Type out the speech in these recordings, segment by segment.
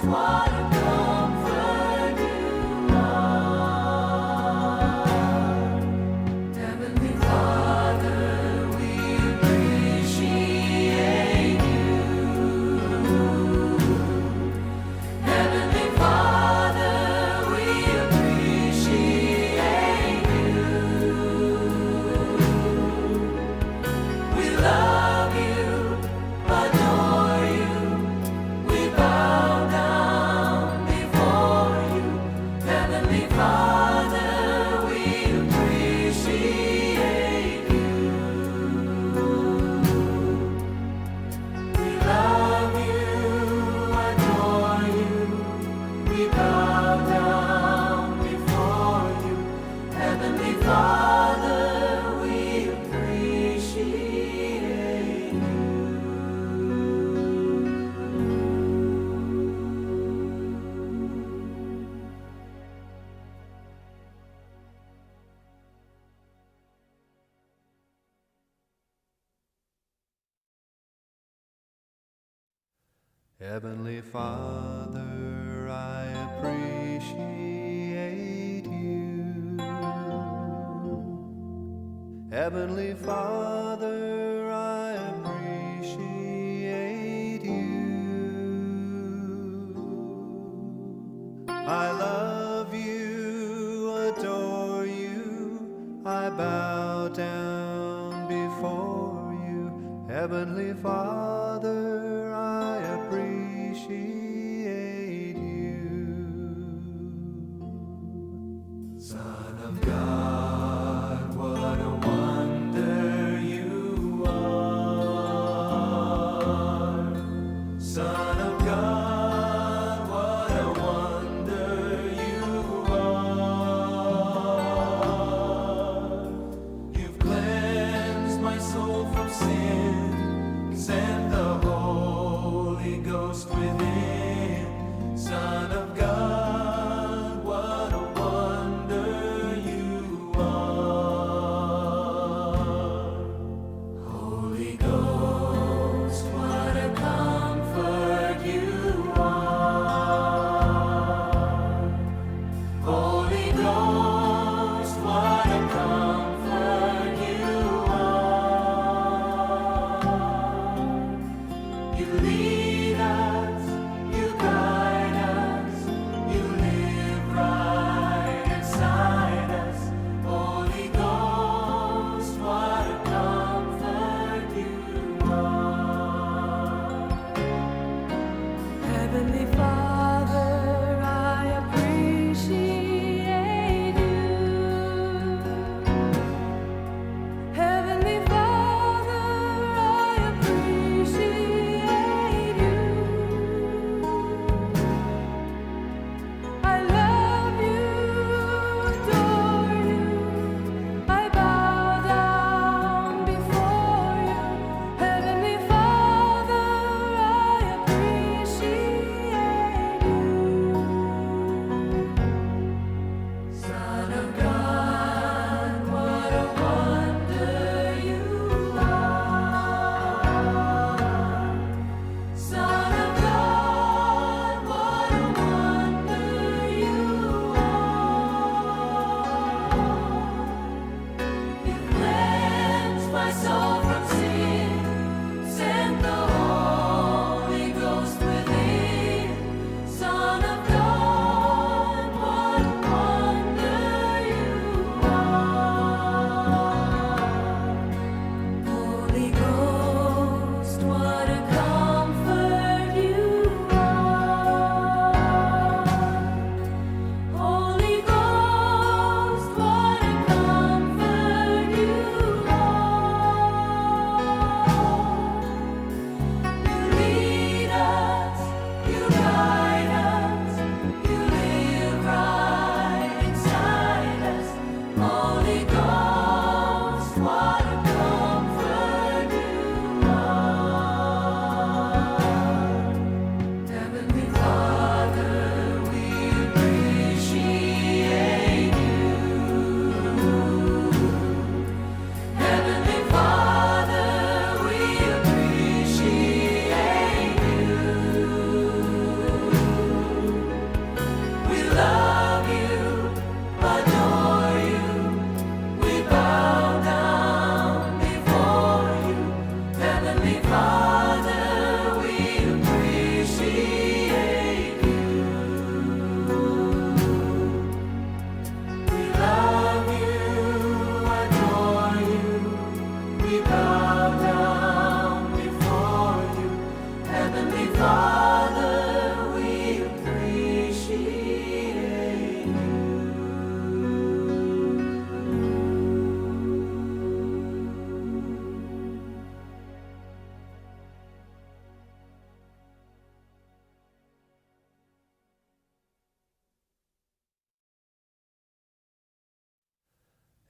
What a comfort you are. Heavenly Father, we appreciate you. Heavenly Father, we appreciate you. We love you, adore you. We bow down before you. Heavenly Father, we appreciate you. We love you, adore you. We bow down before you. Heavenly Father, we appreciate you. Heavenly Father, I appreciate you. Heavenly Father, I appreciate you. I love you, adore you, I bow down before you. Heavenly Father, I appreciate you. Son of God, what a wonder you are. Son of God, what a wonder you are. You've cleansed my soul from sin, sent the Holy Ghost within. Son of God, what a wonder you are. Holy Ghost, what a comfort you are. Holy Ghost, what a comfort you are. You lead us, you guide us.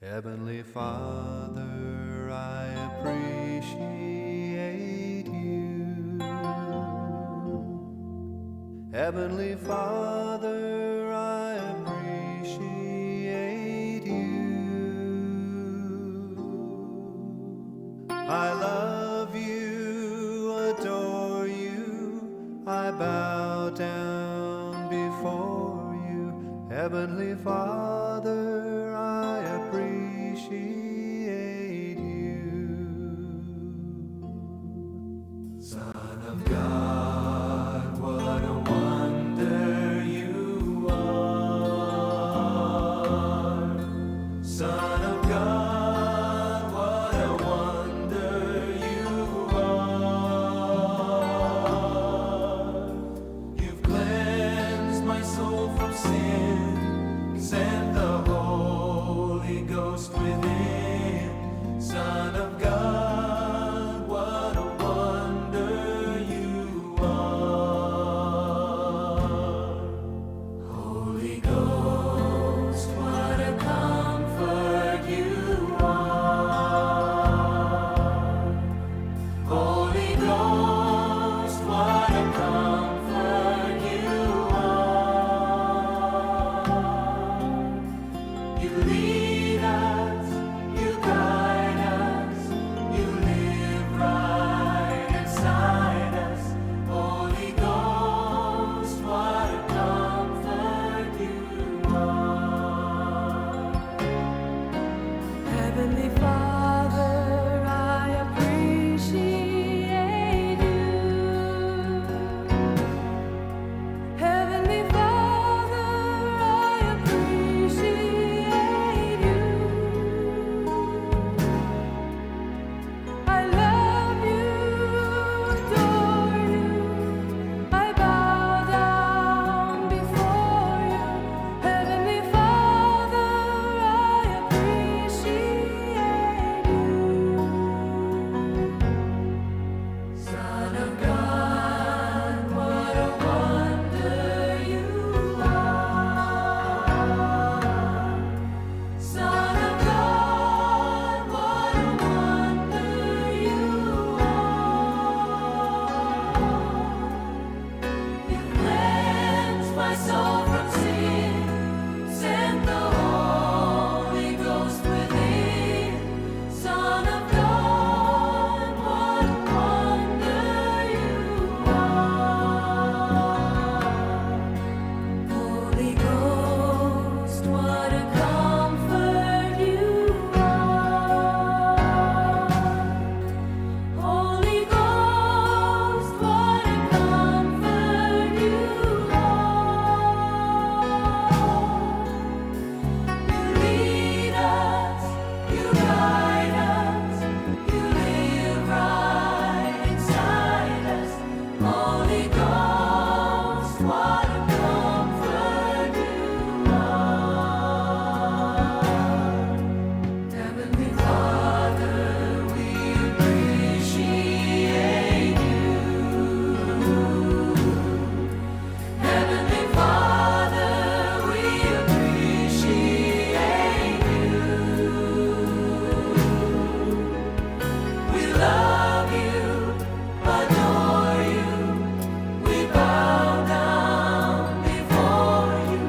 Heavenly Father, I appreciate you. Heavenly Father, I appreciate you. I love you, adore you, I bow down before you. Heavenly Father, I appreciate you. Son of God, what a wonder you are. Son of God, what a wonder you are. You've cleansed my soul from sin, sent the Holy Ghost within. Son of God, what a wonder you are. Holy Ghost, what a comfort you are. Holy Ghost, what a comfort you are. You lead us, you guide us, you live right inside us. Holy Ghost, what a comfort you are. Heavenly Father, I appreciate you. Heavenly Father, I appreciate you. I love you, adore you. I bow down before you. Heavenly Father, I appreciate you. Son of God, what a wonder you are. Son of God, what a wonder you are. You cleansed my soul from sin, sent the Holy Ghost within. Son of God, what a wonder you are. Holy Ghost, what a comfort you are. Holy Ghost, what a comfort you are. You lead us, you guide us, you live right inside us. Holy Ghost, what a comfort you are. Heavenly Father, we appreciate you. Heavenly Father, we appreciate you. We love you, adore you. We bow down before you.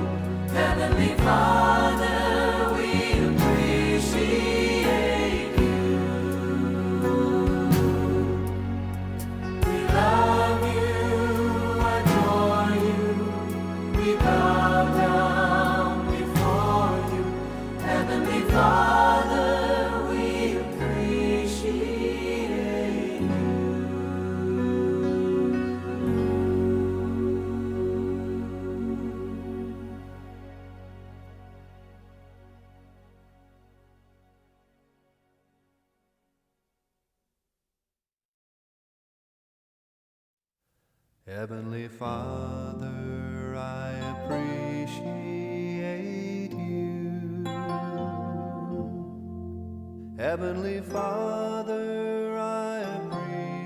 Heavenly Father, we appreciate you. We love you, adore you. We bow down before you. Heavenly Father, we appreciate you. Heavenly Father, I appreciate you. Heavenly Father, I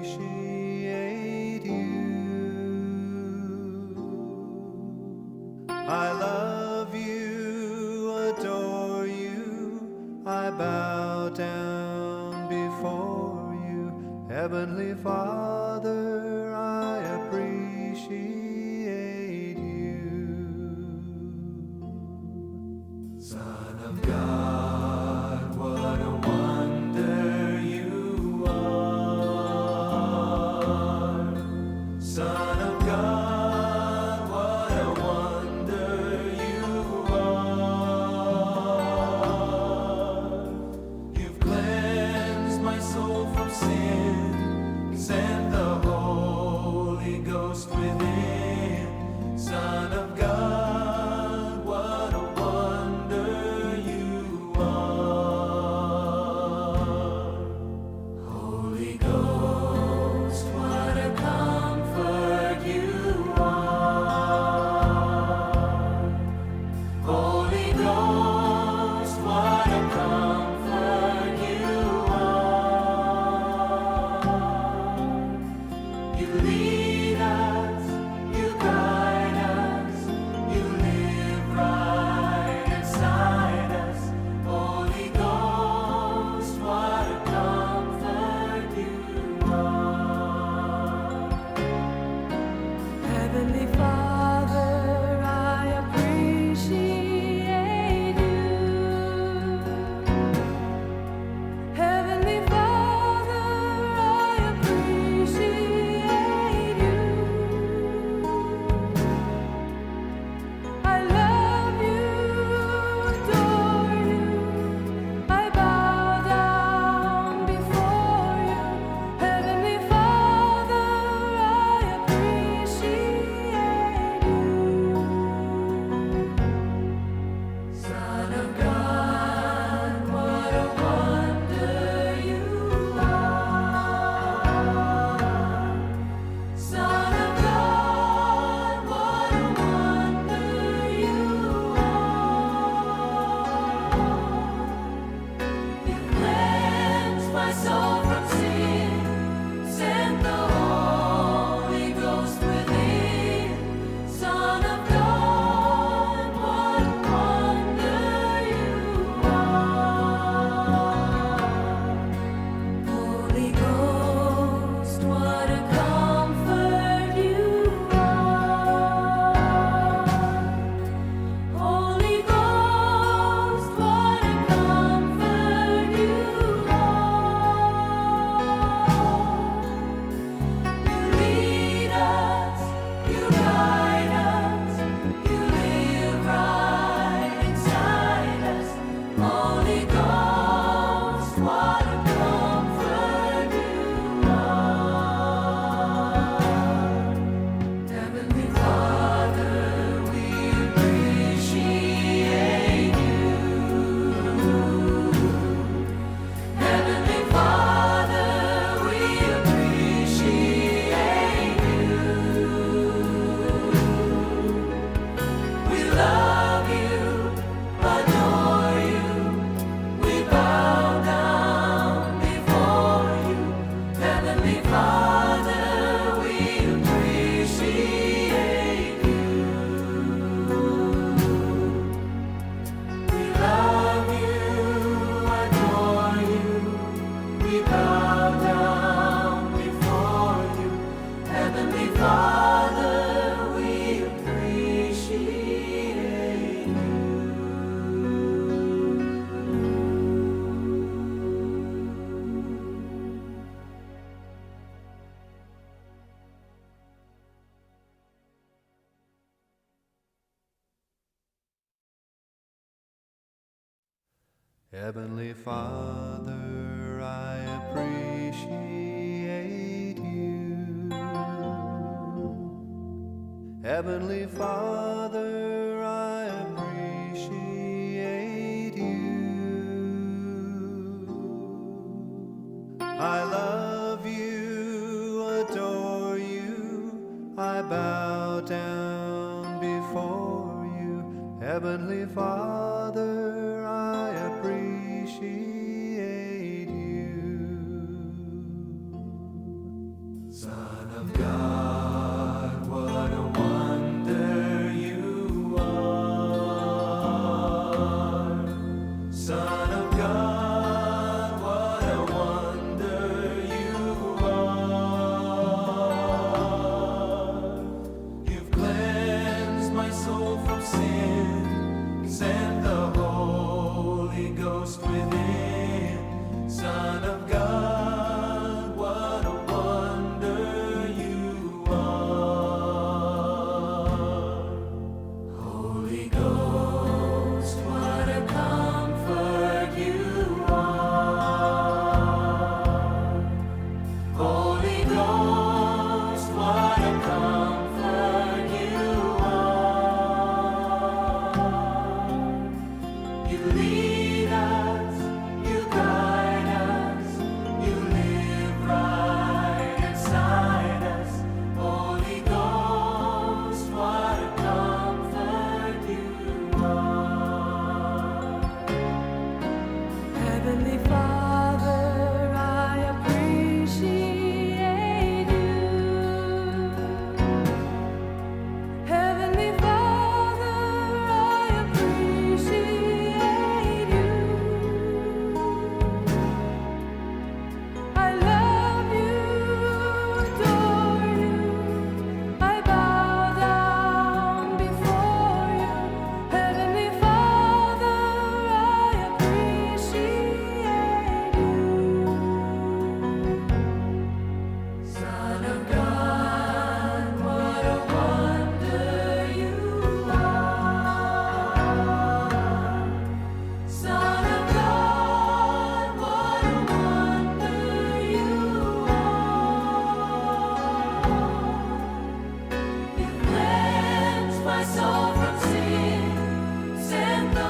appreciate you. I love you, adore you, I Bow down before you. Heavenly Father, I appreciate you. Son of God, what a wonder you are. Son of God, what a wonder you are. You've cleansed my soul from sin, sent the Holy Ghost within. Son of God, what a wonder you are. Holy Ghost, what a comfort you are. Holy Ghost, what a comfort you are. You lead us, you guide us, you live right inside us. Holy Ghost, what a comfort you are. Heavenly Father, I appreciate you. Heavenly Father, I appreciate you. I love you, adore you. I bow down before you. Heavenly Father, I appreciate you. Son of God, what a wonder you are. Son of God, what a wonder you are. You cleansed my soul from sin, sent the Holy Ghost within. Son of God, what a wonder you are. Holy Ghost, what a comfort you are. Holy Ghost, what a comfort you are. You lead us, you guide us, you live right inside us. Holy Ghost, what a comfort you are. Heavenly Father, we appreciate you. Heavenly Father, we appreciate you. We love you, adore you. We bow down before you. Heavenly Father, we appreciate you. We love you, adore you. We bow down before you. Heavenly Father, we appreciate you. Heavenly Father, I appreciate you. Heavenly Father, I appreciate you. I love you, adore you, I bow down before you. Heavenly Father, I appreciate you. Son of God, what a wonder you are. Son of God, From sin, sent the Holy Ghost within. Son of God, what a wonder you are. Holy Ghost, what a comfort you are. Holy Ghost, what a comfort you are. You lead us, you guide us, you live right inside us. Holy Ghost, what a comfort you are. Heavenly Father, I appreciate you. Heavenly Father, I appreciate you. I love you, adore you. I bow down before you. Heavenly Father, I appreciate you. Son of God, what a wonder you are. Son of God, what a wonder you are. You cleansed my soul from sin, sent the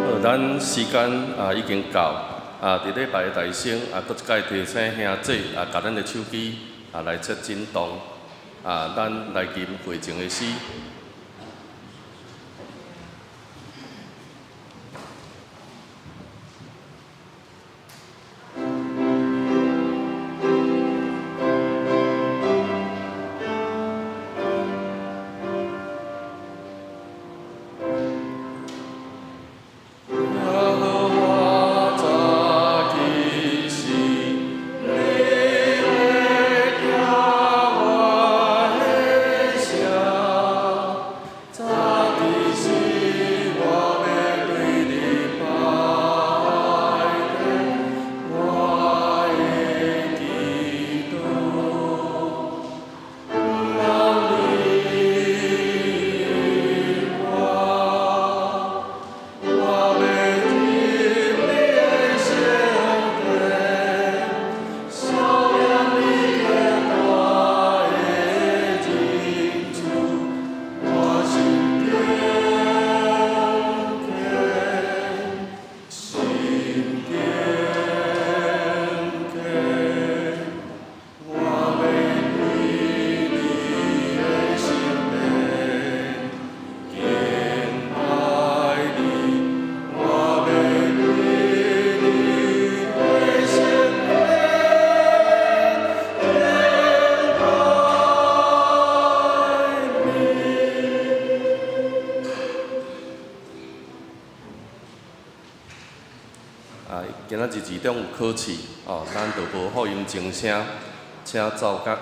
好，咱時間啊已經到啊，佇禮拜的大聲啊，閣一擺提醒兄姊啊，共咱的手機啊來設震動啊，咱來吟會前的詩。耶和華早起時，你會聽我的聲，二中有考試，哦，咱就無福音靜聲，請奏樂。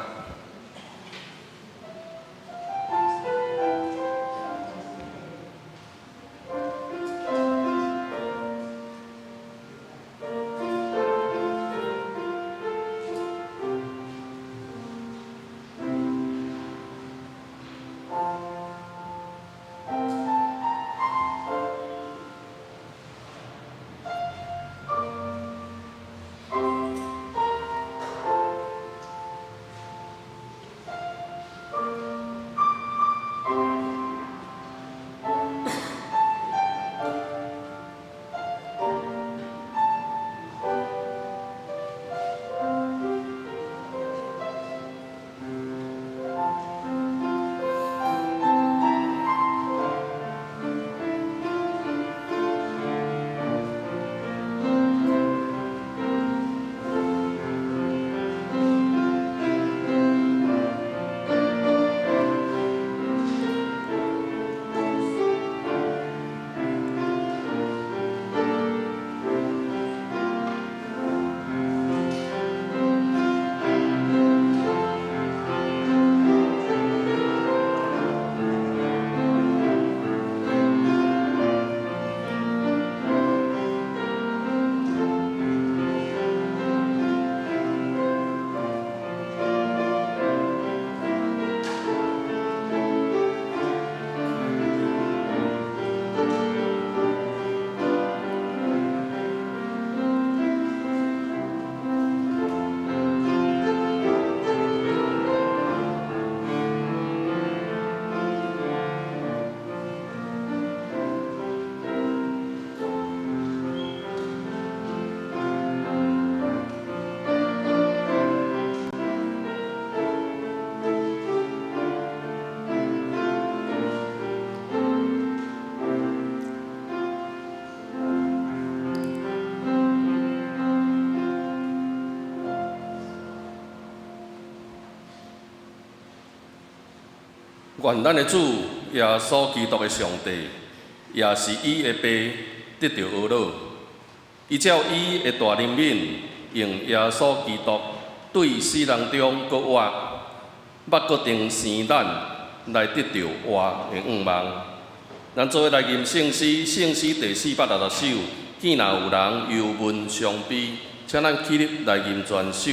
願咱的主耶穌基督的上帝，也是伊的爸，得著呵咾。伊照伊的大憐憫，用耶穌基督對死人中閣活，捌閣定生咱來得著活的向望。咱做伙來吟聖詩，聖詩第460首。見若有人憂悶傷悲，請咱起立來吟全首。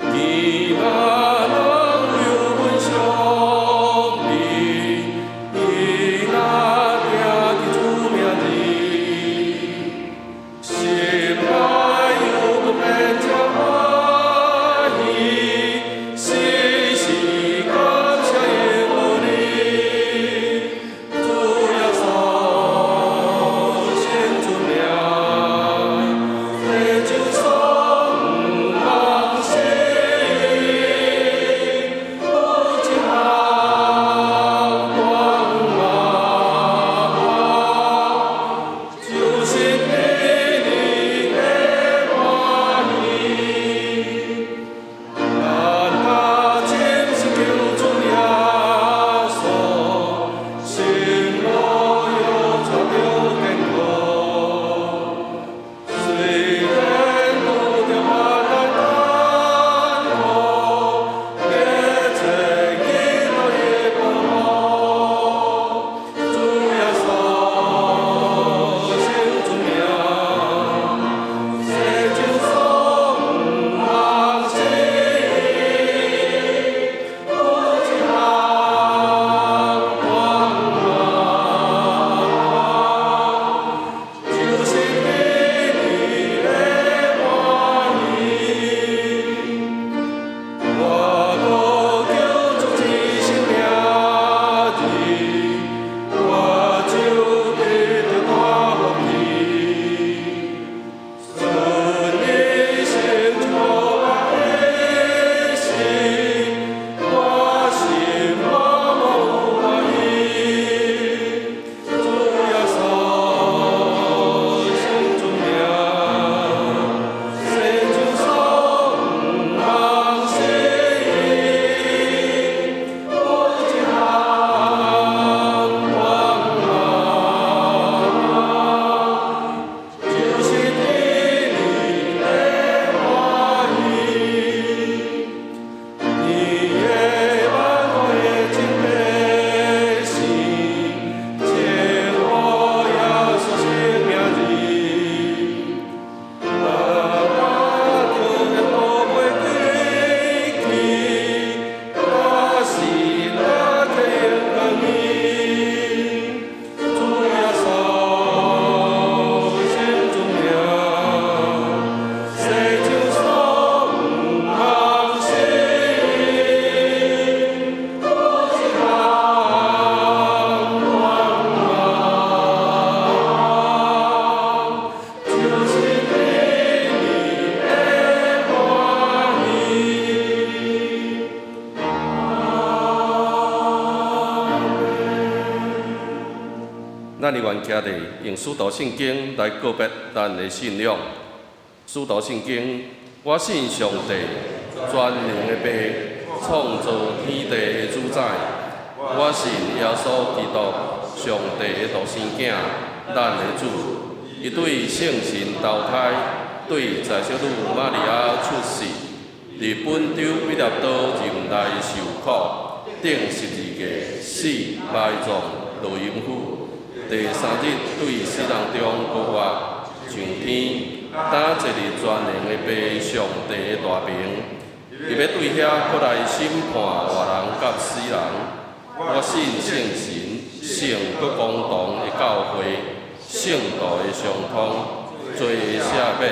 見若人憂悶傷悲，伊若聽見主名字，心內猶不免真歡喜，時時咱願徛立，用使徒信經來告別咱的信仰。使徒信經，我信上帝，全能的父，創造天地的主宰。我信耶穌基督，上帝的獨生囝，咱的主。伊對聖神投胎，對在聖女瑪利亞出世，佇本丟彼拉多任內受苦，釘十字架，死，埋葬，落陰府。第三日對死人中復活，上天，擔坐佇全能的父上帝的大爿，伊欲對遐閣來審判活人佮死人。我信聖神，聖閣公同的教會，聖徒的相通，罪的赦免，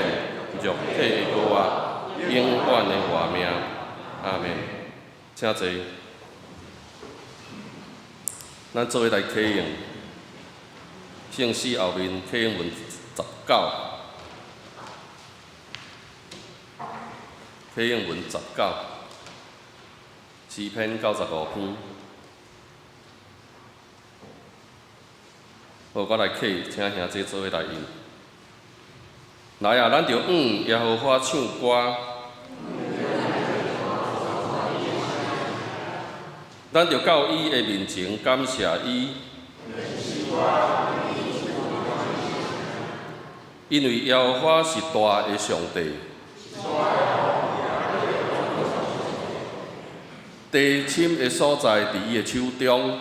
肉體的復活，永遠的活命。阿們。請坐。咱做伙來啟用聖詩後面啟用文19，啟用文19，詩篇95篇。好，我來啟，請兄弟做伙來印。來啊，咱著向耶和華唱歌，咱著到伊的面前感謝伊，因為耶和華是大的上帝，地深的所在佇伊的手中，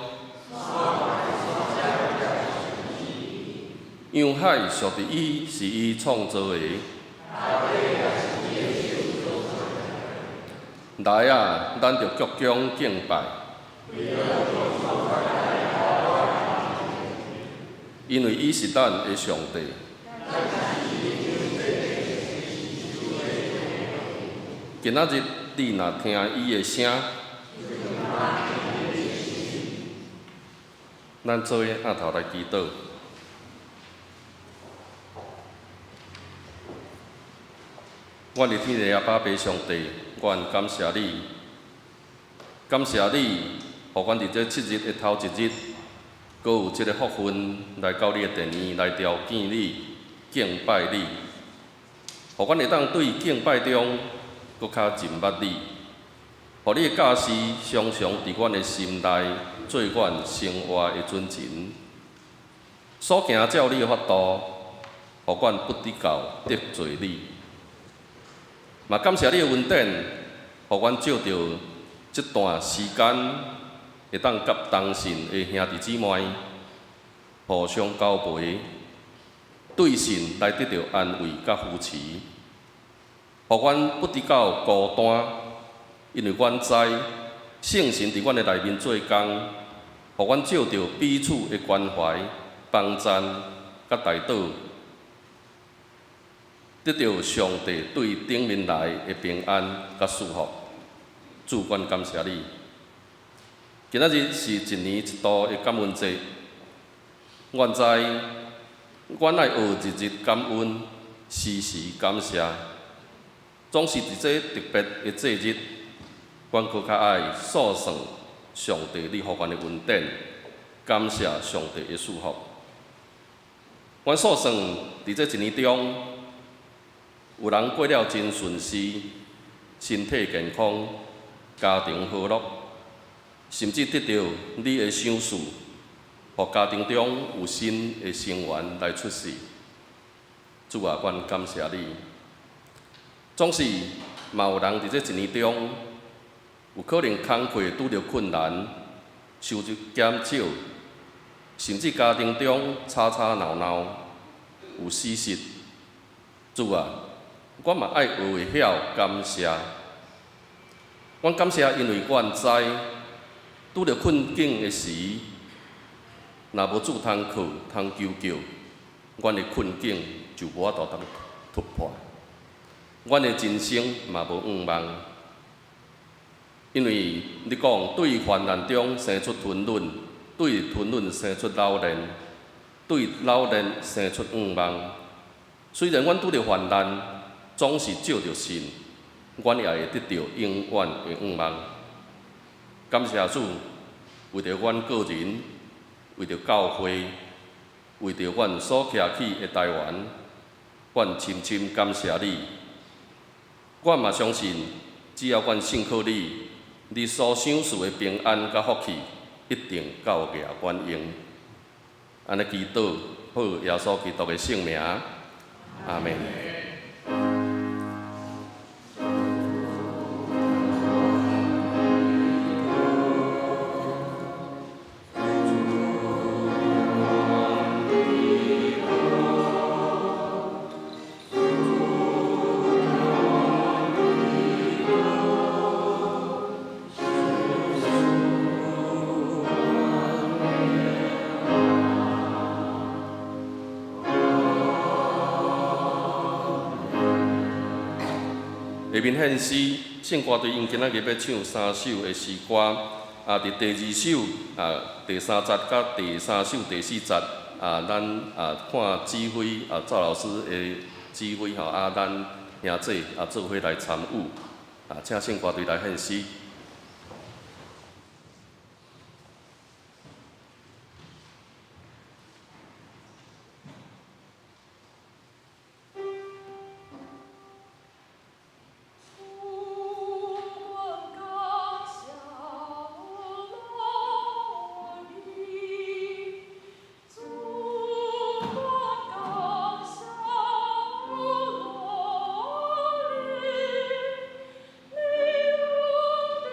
洋海屬佇伊，是伊創造的。來啊，咱著鞠躬敬拜，因為伊是咱的上帝。今仔日你若聽伊的聲，咱做伙徛頭來祈禱。阮的天父阿爸父上帝，阮感謝你，感謝你，予阮佇這七日的頭一日，閣有這个福分來到你的殿裡來朝見你、敬拜你，予阮會當對敬拜中閣較認捌你，予你的教示常常佇阮的心內做阮生活的準繩。所行照你的法度，予阮不致到得罪你。嘛感謝你的恩典，予阮借著這段時間，會當佮同信的兄弟姊妹互相交陪，對信來得著安慰佮扶持，予阮不致到孤單，因為阮知聖神佇阮的內面做工，予阮借著彼此的關懷、幫贊佮代禱，得著上帝對頂面來的平安佮祝福。主，阮感謝你。今仔日是一年一度的感恩節，阮知阮愛學日日感恩，時時感謝。總是佇這特別的節日，阮閣較愛數算上帝你予阮的恩典，感謝上帝的祝福。阮數算佇這一年中，有人過了真順遂，身體健康，家庭和樂，甚至得著你的賞賜，予家庭中有新的成員來出世。主啊，阮感謝你。總是嘛有人佇這一年中，有可能工課拄著困難，收入減少，甚至家庭中吵吵鬧鬧，有死失。主啊，我嘛愛學會曉感謝。阮感謝，因為阮知拄著困境的時，若無主通靠、通求救，阮的困境就無法度通突破。阮的人生嘛無向望，因為你講對患難中生出吞忍，對吞忍生出老練，對老練生出向望。雖然阮拄著患難，總是藉著信，阮也會得著永遠的向望。感謝主，為著阮個人，為著教會，為著阮所徛起的台灣，阮深深感謝你。阮嘛相信，只要阮信靠你，你所賞賜的平安佮福氣，一定夠額阮用。按呢祈禱，奉耶穌基督的聖名，阿們。下面獻詩，聖歌隊𪜶今仔日欲唱三首的詩歌，佇第二首第三節佮第三首第四節咱看指揮趙老師的指揮吼，咱兄姊做伙來參與，請聖歌隊來獻詩。燭光剛下落地，燭光剛下落地，迷路的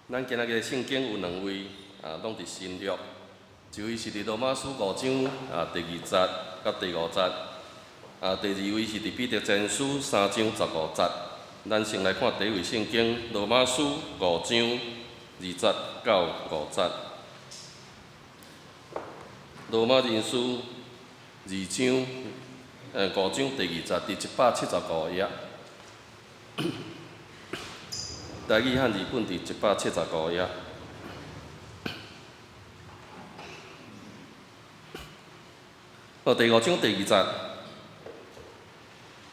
咱今仔日聖經有兩位啊，攏佇新約，一位是佇羅馬書五章啊第二節佮第五節，啊第二位是佇彼得前書三章十五節。咱先來看第一位聖經羅馬書五章二節到五節。羅馬人書二章，五章第二節，佇175頁。台語漢字本佇175頁。好，第五章第二節，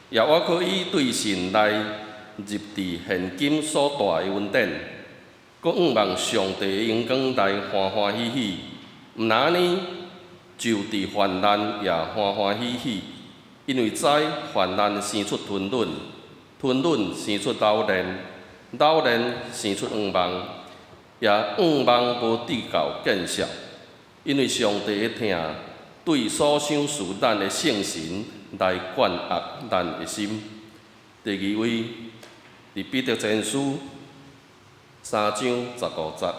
也我可以對神來入佇現今所帶的恩典，閣向望上帝的榮光來歡歡喜喜。毋但按呢，就佇患難也歡歡喜喜，因為知患難生出吞忍，吞忍生出老練，老練生出向望，也向望無致到見笑，因為上帝的疼對所賞賜咱的聖神來灌壓咱的心。第二位，佇彼得前書三章十五節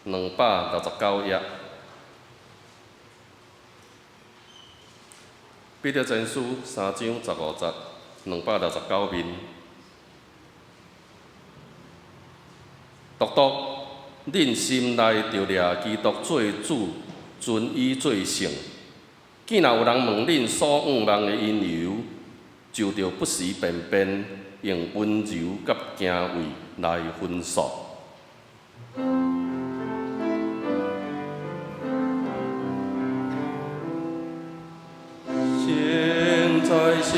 ，269頁。彼得前書三章十五節，269面。獨獨，恁心內著掠基督做主，尊伊做聖。既若有人問恁所向望的因由，就著不時便變，用溫柔佮敬畏來分訴。聖哉，聖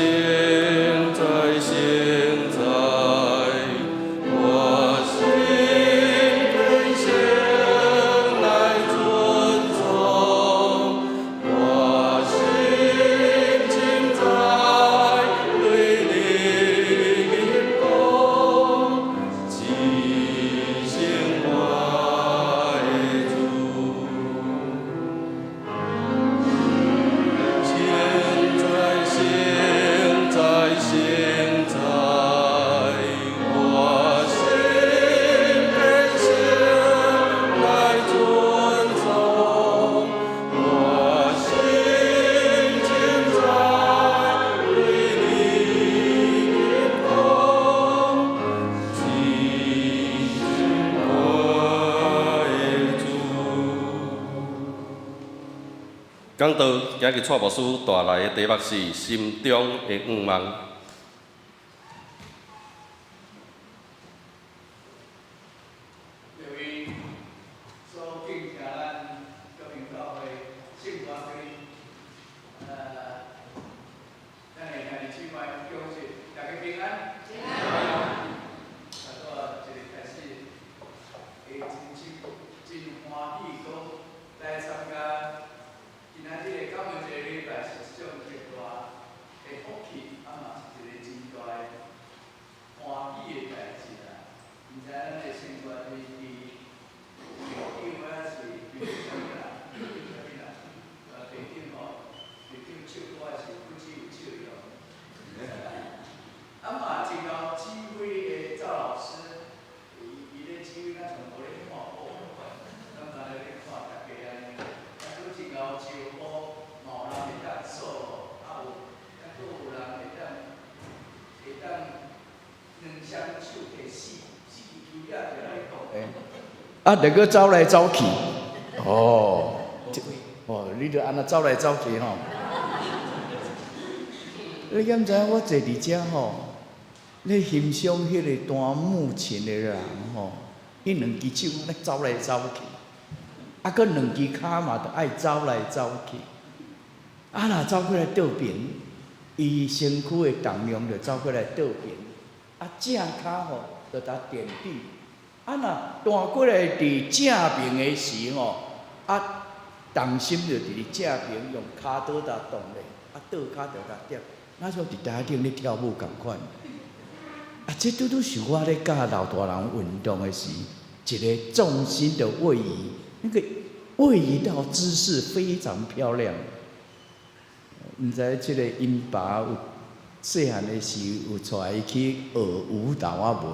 哉，聖哉，我心天聖來尊崇，我心今在對你講，至聖我的主。聖哉，聖哉，聖哉，我心天聖來尊崇，我心今在對你講，至聖我的主。講道今日蔡牧師帶來的題目是心中的向望。各位所敬聽咱國民教會聖團隊，咱的兄弟姊妹恭喜大家平安。平安。啊，拄仔一個開始，會真真真歡喜，閣來參加今仔日的感恩節禮拜是一種極大的福氣，啊嘛是一個真大的歡喜的代誌啦。毋知咱的聖團隊佇會長啊是叫啥物啦？叫啥物啦？會長吼，會長唱歌的時不只有笑容。啊嘛，真𠢕指揮的趙老師，伊伊咧指揮，敢像無咧看譜仝款，敢若咧看大家按呢。啊，閣真𠢕招呼，嘛有人會當數落，啊有，啊閣有人會當兩雙手提四四支球仔就來講。啊，著閣走來走去，哦，這哦，你著按呢走來走去吼。你敢知影我坐佇遮吼，咧欣賞彼個彈木琴的人吼，彼兩支手按呢走來走去，啊，閣兩支跤嘛，著愛走來走去。啊，若走過來倒爿，伊身軀的重量就走過來倒爿，啊，正跤吼就共墊底。啊，若彈過來佇正爿的時吼，啊，重心就佇咧正爿，用跤肚共動咧，啊，倒跤就共掂，若像佇台頂咧跳舞仝款。啊，這拄拄是我咧教老大人運動的時，一個重心的位移，那個位移到姿勢非常漂亮。毋知這個𪜶爸有細漢的時有帶伊去學舞蹈啊無？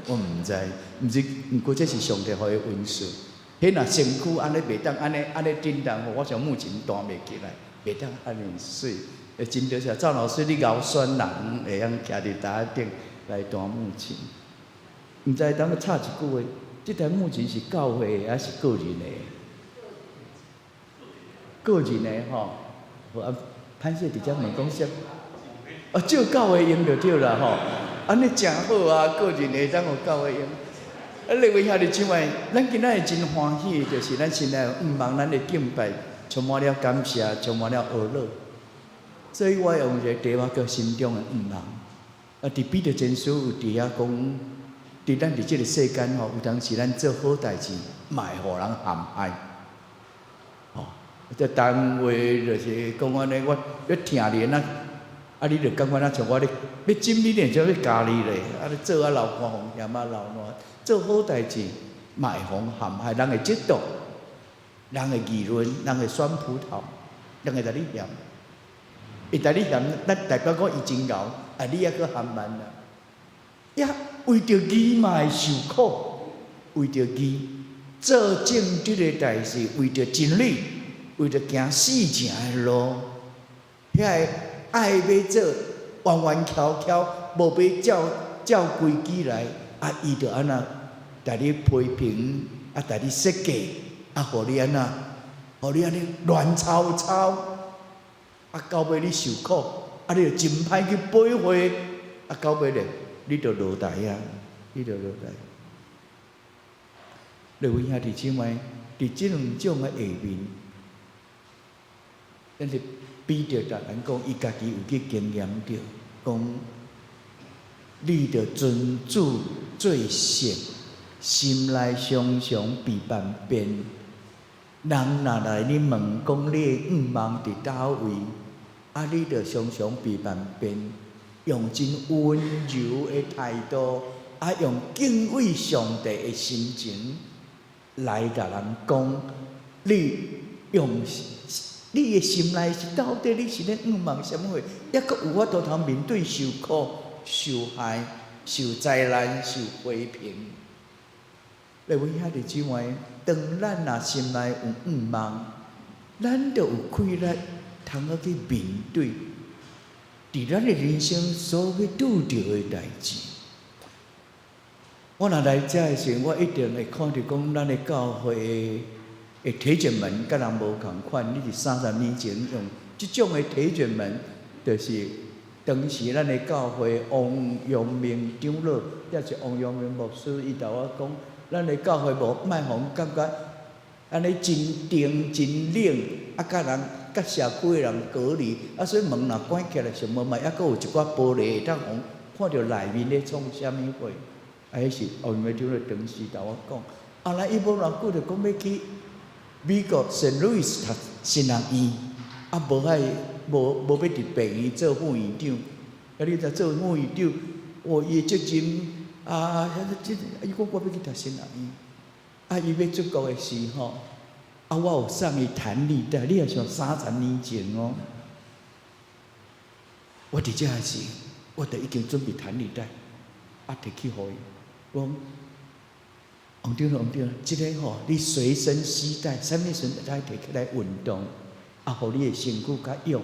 我毋知，毋是，毋過這是上帝予伊恩賜。彼若身軀按呢袂當按呢按呢震動，我想木琴彈袂起來，袂當按呢媠。真多謝趙老師，你𠢕選人會用徛佇台仔頂來彈木琴。毋知當插一句話，這台木琴是教會的，還是個人的？個人的吼。好啊，歹勢佇遮問講啥？啊，借教會用就對啦吼。按呢誠好啊，個人會當予教會用。啊，列位兄弟姊妹，咱今仔日真歡喜，就是咱心內有向望，咱的敬拜充滿了感謝，充滿了呵咾。所以我用一個題目叫心中的向望。啊，佇彼得前書有佇遐講，佇咱佇這個世間吼，有當時咱做好代誌，嘛會予人陷害。吼，這單位就是講按呢，我欲疼你啊，啊，你就感覺若像我咧欲針你咧，像欲咬你咧，啊，你做啊流汗，予嫌啊流汗，做好代誌嘛會予人陷害，人會嫉妒，人會議論，人會酸葡萄，人會共你嫌。伊共你嫌，咱代表講伊真𠢕，啊，你猶閣含慢啊。也為著義嘛會受苦，為著義做正直的代誌，為著真理，為著行四正的路，遐個愛欲做彎彎曲曲，無欲照照規矩來，啊，伊就按怎共你批評，啊，共你設計，啊，予你按怎，予你按呢亂糟糟，啊，到尾你受苦，啊，你就真歹去體會，啊，到尾咧，你就落台啊，你就落台。各位兄弟姊妹，佇這兩種的下面，咱是彼得共咱講，伊家己有去經驗著，講你著尊主做聖，心內常常備萬變。人若來你問講你的向望佇佗位，啊，你著常常備萬變，用真溫柔的態度，啊，用敬畏上帝的心情來共人講，你用你的心內是到底你是咧向望啥物貨？猶閣有法度通面對受苦、受害、受災難、受批評。各位兄弟姊妹，當咱若心內有向望，咱就有氣力通好去面對，佇咱的人生所欲拄著的代誌。我若來遮的時陣，我一定會看著講，咱的教會的鐵捲門佮人無仝款。你佇30年前用這種的鐵捲門，就是當時咱的教會王陽明長老，抑是王陽明牧師，伊共我講，咱的教會無莫予人感覺按呢真靜真冷，啊，佮人佮社區的人隔離，啊，所以門若關起來，上無嘛猶閣有一寡玻璃會當予看著內面咧創啥物貨。啊，彼是王陽明長老當時共我講。後來伊無偌久就講欲去美國聖路易斯讀神學院，啊，無愛無無欲佇病院做副院長。啊，你知做副院長，哦，伊的責任啊，這伊講我欲去讀神學院。啊，伊欲出國的時吼，啊，我有送伊彈力帶，你若想30年前哦，我佇遮的時，我就已經準備彈力帶，啊，提去予伊，講王長老，王長老，這个吼，你隨身攜帶，啥物時陣會使提起來運動，啊，予你的身軀較勇，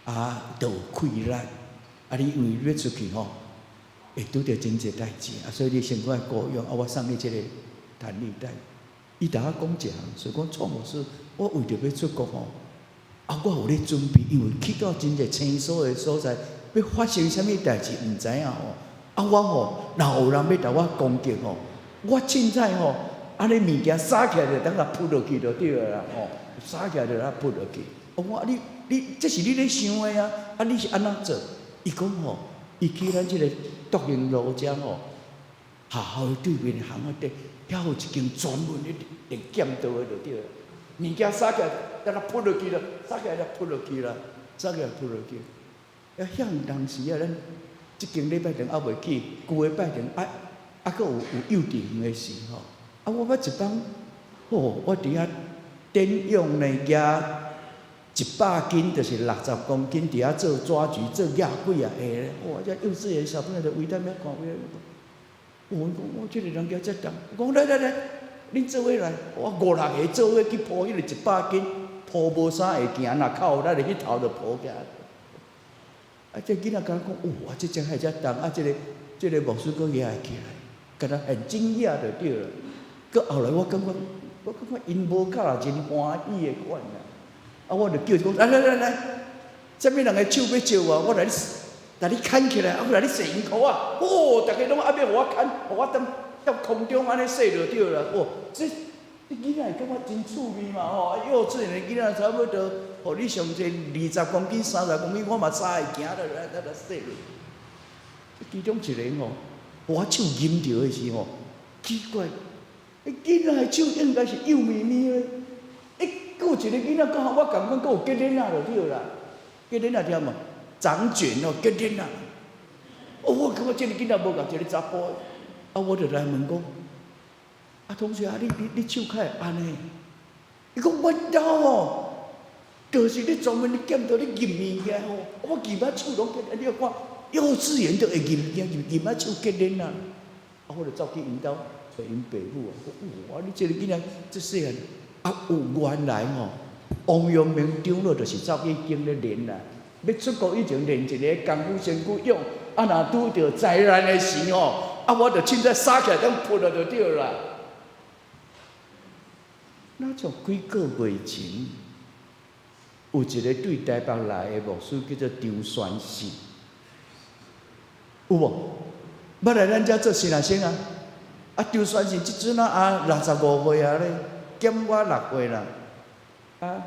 啊，就有氣力，啊，你因為欲出去吼，會拄著真濟代誌，啊，所以你身軀愛顧養，啊，我送你這个彈力帶。伊共我講一項，所以講創牧師，我為著欲出國吼，啊，我有咧準備，因為去到真濟生疏的所在，欲發生啥物代誌毋知影吼。啊，我吼，若有人欲共我攻擊吼，我凊彩吼，按呢物件撒起來就等下撲落去就對了啦吼，撒起來就來撲落去。我講你你這是你咧想的啊，啊你是按怎做？伊講吼，伊去咱這个獨行路遮吼，學校的對面巷仔底，遐有一間專門咧練劍道的就對了。物件撒起來，等下撲落去了，撒起來就撲落去啦，撒起來撲落去。啊，遐當時啊，咱這間禮拜堂猶未去，舊的拜堂啊，啊，閣有有幼稚園的時吼，啊，我捌一擺，吼，我佇遐電用呢，舉100斤就是60公斤，佇遐做抓舉做舉幾仔下咧。哇！這幼稚園小朋友就圍踮遐看，圍我講我這個人舉遮重，我講來來來，恁做伙來，我五六個做伙去抱彼個一百斤，抱無啥會行，若較有力彼頭就抱起來。啊！這囡仔敢講，哇！這只還遮重，啊！這個牧師閣舉起來，敢若很驚訝就對了。閣後來我感覺𪜶無較啦真歡喜的款啦。啊！我就叫伊講，來來來來，啥物人的手欲借我，我來來你牽起來，啊！我來你洗身軀啊！哦，逐家攏愛欲予我牽，予我當踮空中按呢洗就對啦。哦，這囡仔會感覺真趣味嘛吼！幼稚園的囡仔差不多，予你上濟20公斤、30公斤，我嘛早會行來來來來洗落。其中一個吼，我手握著的時吼，奇怪，彼囡仔的手應該是幼咪咪的，欸，閣有一個囡仔剛好我仝款，閣有結鏈仔就對啦，結鏈仔聽無？長捲哦，結鏈仔。哦，我感覺這個囡仔無仝一個查埔的，啊，我就來問講，啊，同學啊，你手較會按呢？伊講阮兜吼，就是咧專門咧劍道咧握物件吼，我握仔手攏結，你看幼稚園都會握物件，握仔手結鏈啊。啊，我就走去𪜶兜揣𪜶爸母啊，講哇，你這個囡仔這細漢，啊，有原來吼，王陽明長老就是走去經咧練啦，欲出國以前練一个功夫身軀用，啊，若拄著災難的時吼，啊，我就凊彩殺起來當撲了就對啦。那像幾個月前，有一個對台北來的牧師叫做張宣信，有無？捌來咱遮做新學生啊？啊，張宣信這陣啊，65歲啊咧，減我6歲啦。啊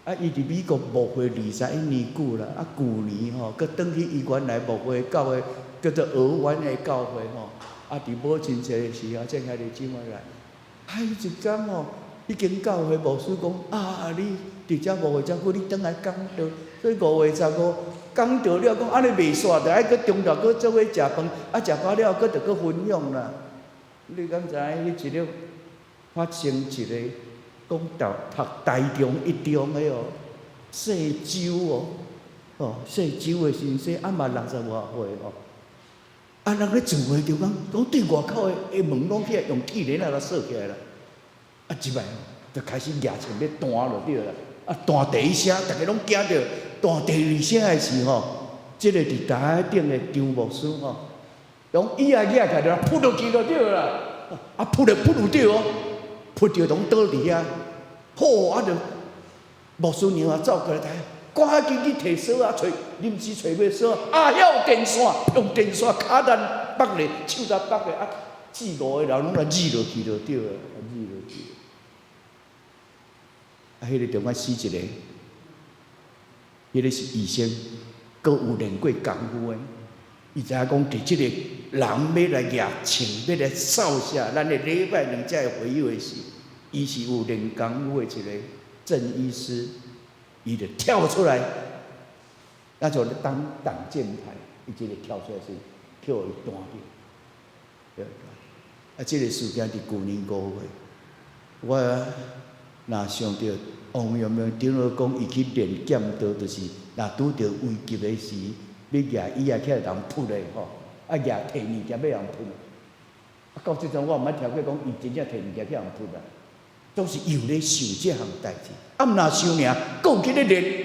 啊！伊佇美國牧會21年久啦，啊，舊年吼，閣轉去伊原來牧會教會，叫做鵝灣的教會吼。啊，佇母親節的時候，正兄弟姊妹來，啊，彼一工吼，彼間教會牧師講啊，你佇遮牧會遮久，你轉來講道，所以5月15講道了，講按呢袂煞，著愛閣中晝閣做伙食飯，啊，食飽了閣著閣分享啦。你敢知影？彼一日發生一個講讀讀台中一中的哦，姓周哦，哦，姓周的先生，啊嘛六十外歲哦。啊，人咧聚會就講，講對外口的門攏起來用鐵鏈仔來鎖起來啦。啊，入來就開始舉槍欲彈就對啦。啊，彈第一聲，逐家攏驚著。彈第二聲的時吼，這個佇台頂的張牧師吼，用椅仔舉起來就撲落去就對啦。啊，撲就撲有對哦，撲著攏倒佇遐。好，啊，就牧師娘啊走過來，趕緊去提鎖仔，揣臨時揣袂鎖，啊，遐有電線，用電線敲咱縛咧，手才縛咧，啊，四五個人攏來躡落去就對了，躡落去。啊，彼個中間死一個，彼個是醫生，閣有練過功夫的。伊知影講，佇這個人欲來舉槍，欲來掃射咱的禮拜兩遮的會友的時，伊是有練功夫的一個鄭醫師，伊就跳出來，那就當擋箭牌，伊一個跳出來時，予伊彈著。啊，這個事件佇舊年5月，我若想著王陽明長老講，伊去練劍道，就是若拄著危急的時，欲舉椅仔起來人撲的吼，啊舉提物件欲人撲。啊，到這陣我毋捌聽過講伊真正提物件去人撲啦，都是有咧想這項代誌。啊，毋若想爾，閣有去咧練。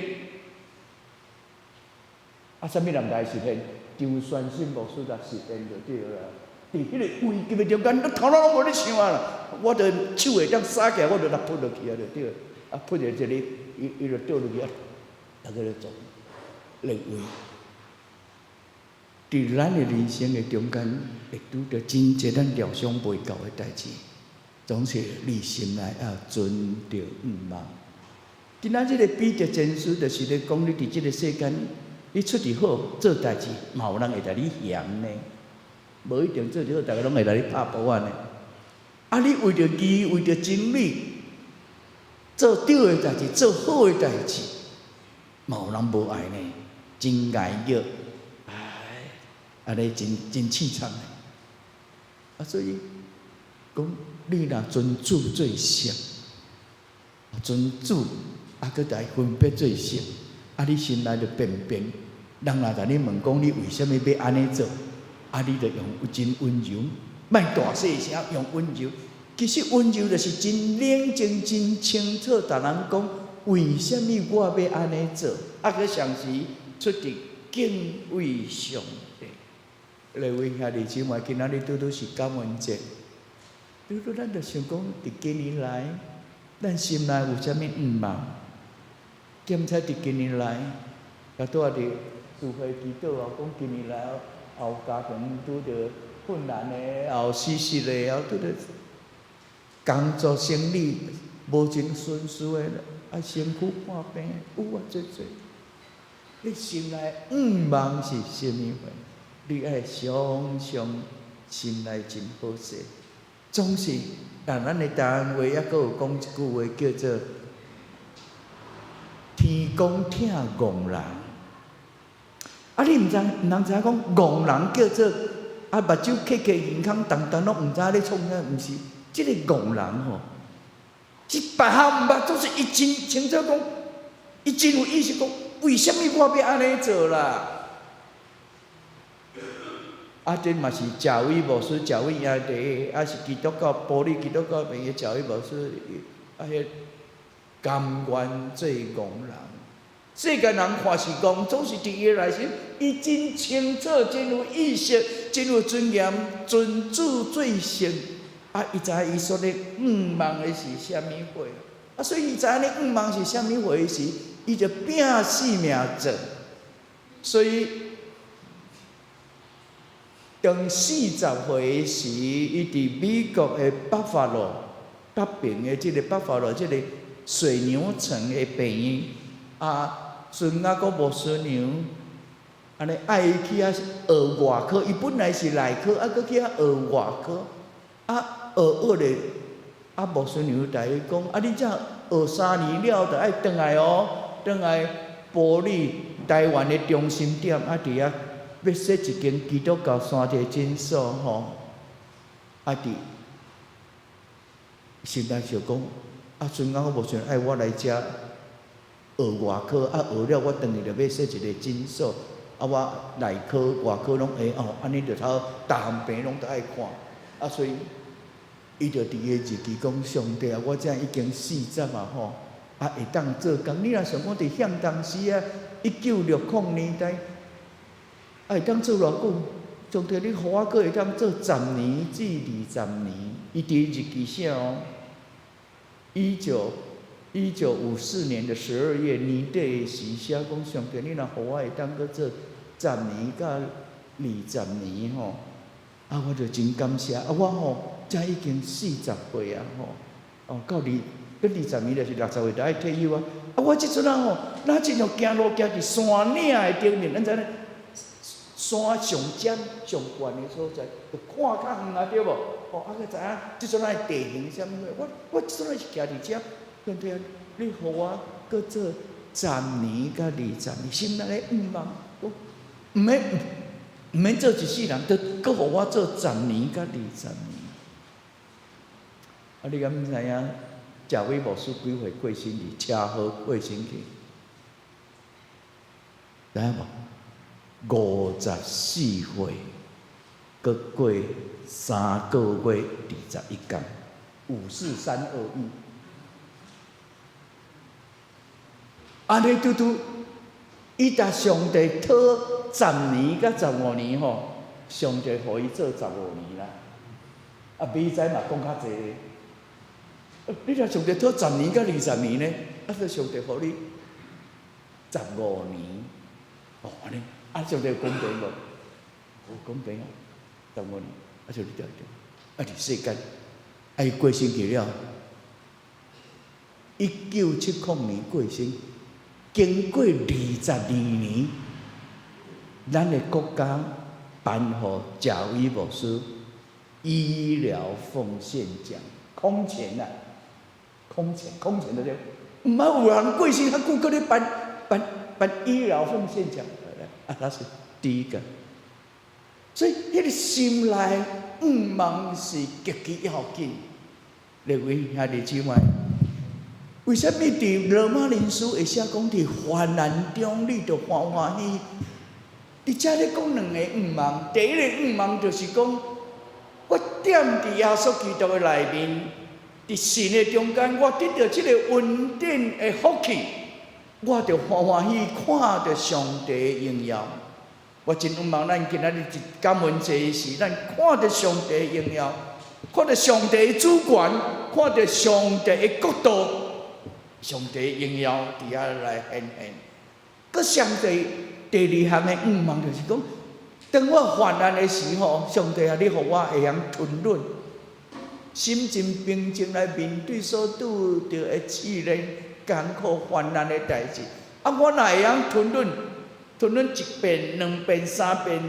啊，啥物人來實現？張宣信牧師來實現就對啦。佇彼個危急的中間，頭腦攏無咧想啊啦。我著手會當殺起來，我就來撲落去啊，就對。啊，撲著一个，伊就倒落去啊，逐家咧做練位。佇咱的人生的中間，會拄著真濟咱料想袂到的代誌，總是你心內要存著向望。今仔這個彼得前書就是咧講，你佇這個世間，你出佇好做代誌，嘛有人會來你嫌呢。無一定做佇好，逐家攏會來你拍噗仔呢。啊，你為著義，為著真理，做對的代誌，做好的代誌，嘛有人無愛呢，真𠢕熱，唉，按呢真真淒慘的。啊，所以講你若尊主做上，尊主啊，閣來分別做聖，啊，你心內就辨別。人若共你問講你為啥物欲按呢做，啊，你就用真溫柔，莫大細聲，用溫柔。其實溫柔就是真冷靜、真清楚，逐人講為啥物我欲按呢做，啊，閣同時出佇敬畏上帝。各位兄弟姊妹，今仔日拄拄是感恩節，拄拄咱就想講，佇今年來，咱心內有啥物願望？檢查佇今年來，甲拄仔佇聚會祈禱啊，講今年來也有家庭拄著困難的，也有死實的，也有拄著工作生理無真順遂的，啊，身軀看病有啊，濟濟。你心內願望是啥物貨？你愛常常心內真好勢，總是，但咱的台灣話猶閣有講一句話叫做“天公疼戇人”。啊，你毋知，毋通知影講戇人叫做啊，目睭瞌瞌耳空，澹澹攏毋知影咧創啥，毋是，這個戇人吼，是別項毋捌，總是伊真清楚講，伊真有意識講，為啥物我欲按呢做啦？啊，這嘛是賈偉牧師、賈偉兄弟，啊是基督教埔里基督教邊的賈偉牧師，啊，彼甘願做戇人。世間人看是戇，總是佇伊的內心，伊真清楚、真有意識、真有尊嚴，尊主做聖。啊，伊知影伊所咧向望的是啥物貨。啊，所以伊知影咧向望是啥物貨時，伊就拼性命做。所以，當40歲時，伊佇美國的北法羅北邊的這個北法羅這個水牛城的病院，啊，孫雅各牧師娘，按呢愛伊去遐學外科，伊本來是內科，啊，閣去遐學外科，啊，學學咧，啊，牧師娘共伊講，啊，你這學3年了，就愛轉來哦，轉來埔里台灣的中心點，啊，佇遐欲設一間基督教三濟診所吼，啊，佇心內想講，啊，孫雅各牧師娘愛我來遮學外科，啊，學了我轉去就欲設一個診所，啊，我內科、外科攏會哦，按呢就頭逐項病攏都愛看，啊，所以伊就佇伊的日記講，上帝啊，我這已經四十啊吼，啊，會當做工。你若想講佇現當時啊，1960年代，啊，會當做偌久？上帝，你予我閣會當做十年至20年。伊佇日記寫哦，1954年的12月年底時寫講，上帝，你若予我會當閣做十年佮二十年吼，啊，我就真感謝。啊，我吼才已經四十歲啊吼，哦，到二閣二十年就是60歲就愛退休啊。啊，我這陣仔吼，若真像行路行佇山嶺的頂面，咱知影山上尖上懸的所在，就看較遠啊，對無？哦，啊，閣知影這陣仔的地形啥物貨？我這陣仔是徛佇遮，上帝啊，你予我閣做十年佮二十年，心內咧向望，講毋免做一世人，都閣予我做十年佮二十年。啊，你敢知影？賈偉牧師幾歲過身去？車禍過身去，知影無？54歲，閣過3個月21工，五四三二一。按呢拄拄，伊共上帝討十年佮15年吼，上帝予伊做十五年啦。啊，比知嘛講較濟。你若上帝討十年佮二十年呢？啊，閣上帝予你十五年，哦，按呢，啊，上帝有公平無？無公平啊！十五年，啊，就你對對，啊，佇世間，啊，伊過身去了，1970年過身，經過22年，咱的國家頒予賈偉牧師醫療奉獻獎，空前啊！空前，空前的對，毋捌有人過身較久，閣咧頒醫療奉獻獎，啊，那是第一個。所以，彼個心內向望是極其要緊。各位兄弟姊妹，為啥物佇羅馬人書會寫講佇患難中你著歡歡喜？佇遮咧講兩個願望，第一個願望就是講，我踮佇耶穌基督的內面，佇神的中間，我得著這个恩典的福氣，我著歡歡喜看著上帝的榮耀。我真向望咱今仔日一感恩節時，咱看著上帝的榮耀，看著上帝的主權，看著上帝的國度，上帝的榮耀佇遐來顯現。閣上帝第二項的願望就是講，當我患難的時候，上帝啊，你予我會曉吞忍，心情平靜來面對所拄著的試煉、艱苦、患難的代誌。啊，我若會曉吞忍，吞忍一遍、兩遍、三遍，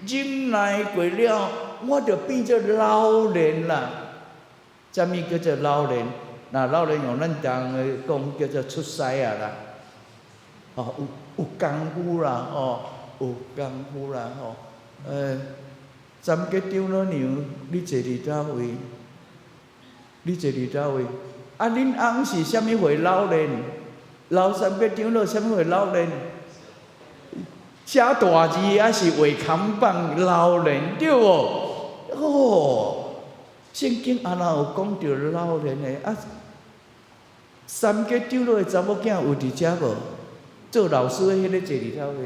忍耐過了，我就變做老練啦。啥物叫做老練？若老練用咱台灣話講叫做出師仔啦。哦，有功夫啦，吼，有功夫啦，吼。三傑長老娘，你坐佇佗位？你坐佇佗位？啊，恁翁是啥物歲老練？老三傑長老啥物歲老練？寫大字抑是畫看板老練對無？哦，聖經啊若有講著老練的啊，三傑長老的查某囝有佇遮無？做老師的彼个坐佇佗位？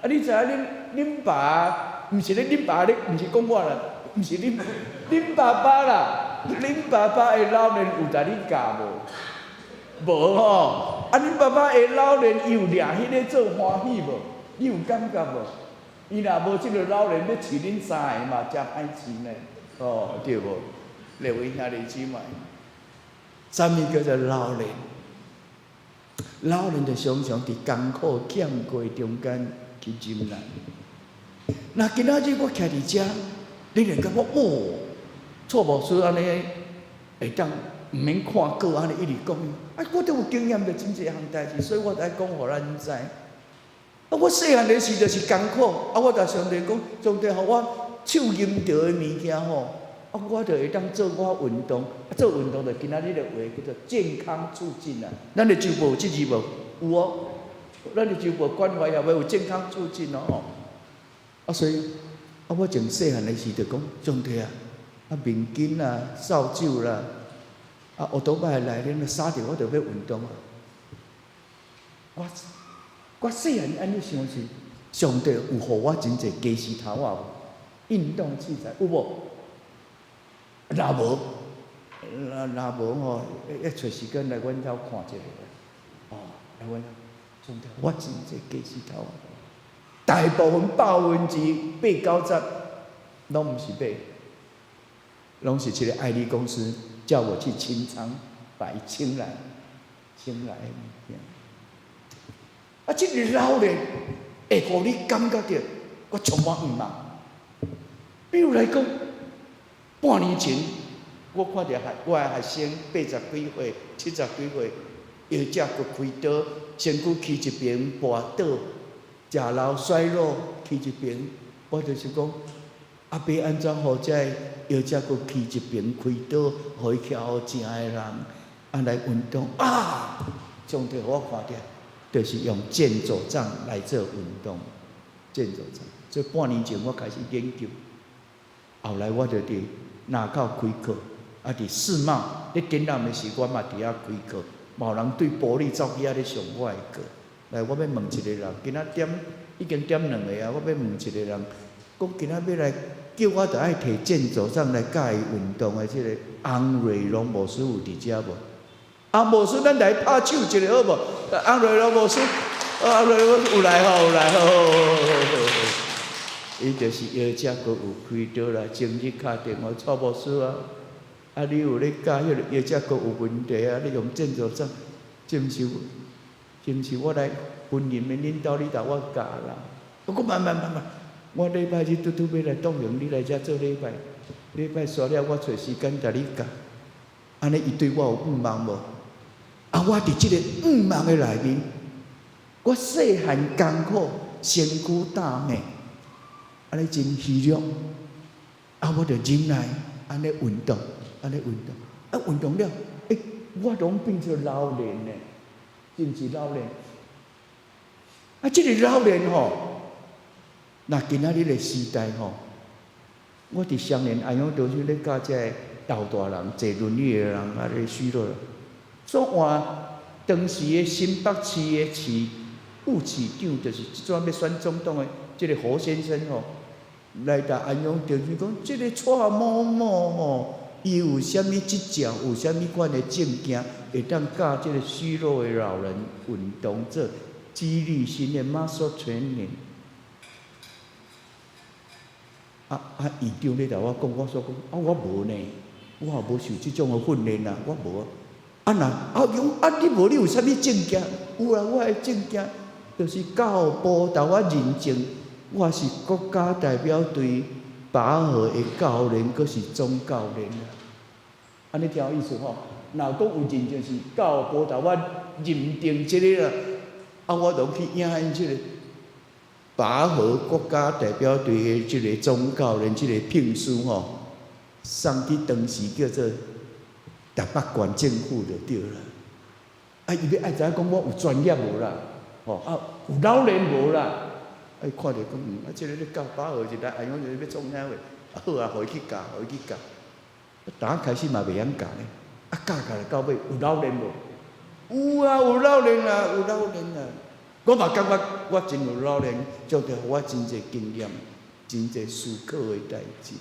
啊，你知影恁爸，毋是咧，恁爸咧，毋是講我啦，毋是恁恁爸爸啦，恁爸爸的老練有共你教無？無吼，啊，恁爸爸的老練，伊有掠彼个做歡喜無？你有感覺無？伊若無這个老練，欲飼恁三個嘛，誠歹飼呢。哦，對無？列位兄弟姊妹，啥物叫做老練？老練就常常佇艱苦險過中間去忍耐。若今仔日我徛佇遮，你會感覺哦，蔡牧師按呢會當毋免看稿按呢一直講，啊，我都有經驗著真濟項代誌，所以我才講予咱知。啊，我細漢的時就是艱苦，啊，我共上帝講，上帝予我手忍著的物件吼，啊，我就會當做我運動，啊，做運動就今仔日的話叫做健康促進啊。咱的週報有這字無？有哦，咱的週報關懷協會有健康促進哦吼。啊，所以啊，我從細漢的時就講，上帝啊，啊面巾啦、掃帚啦，啊，烏托擺來恁衫著我就欲運動啊。我細漢按呢想是，上帝有予我真濟家私頭仔無？運動器材有無？若無，若無吼，欲揣時間來阮兜看一下。哦，來阮兜，上帝，我真濟家私頭仔，大部分80%攏毋是買，攏是這个愛麗公司叫我去清倉，把伊清來，清來的物件。啊，這个老練會予你感覺著我充滿向望。比如來講，半年前我看著我的學生80幾歲、70幾歲，腰脊骨開刀，身軀去一邊跋倒，食老衰老去一邊，我就是講，啊，欲按怎予這个腰脊骨去一邊開刀，予伊徛予正的人，啊來運動啊！上帝予我看著，就是用健走杖來做運動，健走杖。所以半年前我開始研究，後來我就佇林口開課，啊，佇世貿咧展覽的時，我嘛佇遐開課，嘛有人對埔里走去遐咧上我的課。來，我欲問一个人，今仔點已經點兩個啊，我欲問一個人，講今仔欲來叫我，著愛提健走杖來教伊運動的這个洪瑞龍牧師有佇遮無？洪牧師，咱來拍手一下好無？洪瑞龍牧師，洪瑞龍有來吼，有來，好好好好好。伊就是腰脊骨有開刀啦，前日敲電話蔡牧師啊，啊你有咧教彼個腰脊骨有問題啊？你用健走杖，是毋是？是毋是我來婚姻的恁兜，你共我教啦？我講慢慢慢慢，我禮拜日拄拄欲來東營，你來遮做禮拜，禮拜煞了，我揣時間共你教。按呢，伊對我有向望無？啊，我佇這個向望的內面，我細漢艱苦，身軀膽命，按呢真虛弱，啊，我就忍耐，按呢運動，按呢運動，啊，運動了，欸，我攏變做老練呢，是毋是老練？啊，這個老練吼，若今仔日的時代吼，我佇雙連安陽中心咧教這个老大人坐輪椅的人啊，咧許多，所換當時的新北市的市副市長，就是這陣欲選總統的這個侯先生吼，來到安陽中心講，這個蔡某某吼，伊有啥物執照，有啥物款的證件，會當教這個虛弱的老人運動做肌力訓練（muscle training）。啊啊！院長咧共我講，我煞講啊，我無呢，我也無受這種的訓練啊，我無啊。啊若啊講啊，你無你有啥物證件？有啊，我的證件就是教育部共我認證，我是國家代表隊拔河的教練，閣是總教練啊。按呢聽有意思吼？若講有認證是教育部共我認定這个啦，啊，我就去領𪜶這個拔河國家代表隊的這個總教練這個聘書吼，送去當時叫做台北縣政府就對啦。啊，伊欲愛知影講我有專業無啦？吼啊，有老練無啦？啊，伊看著講，啊，這個咧教拔河一來，哎喲，欲創啥貨？啊好啊，予伊去教，予伊去教。當開始嘛袂曉教呢，啊教教到尾有老練無？有啊，有老練啊，有老練啊。我嘛感覺我真有老練，上帝予我真濟經驗，真濟思考的代誌。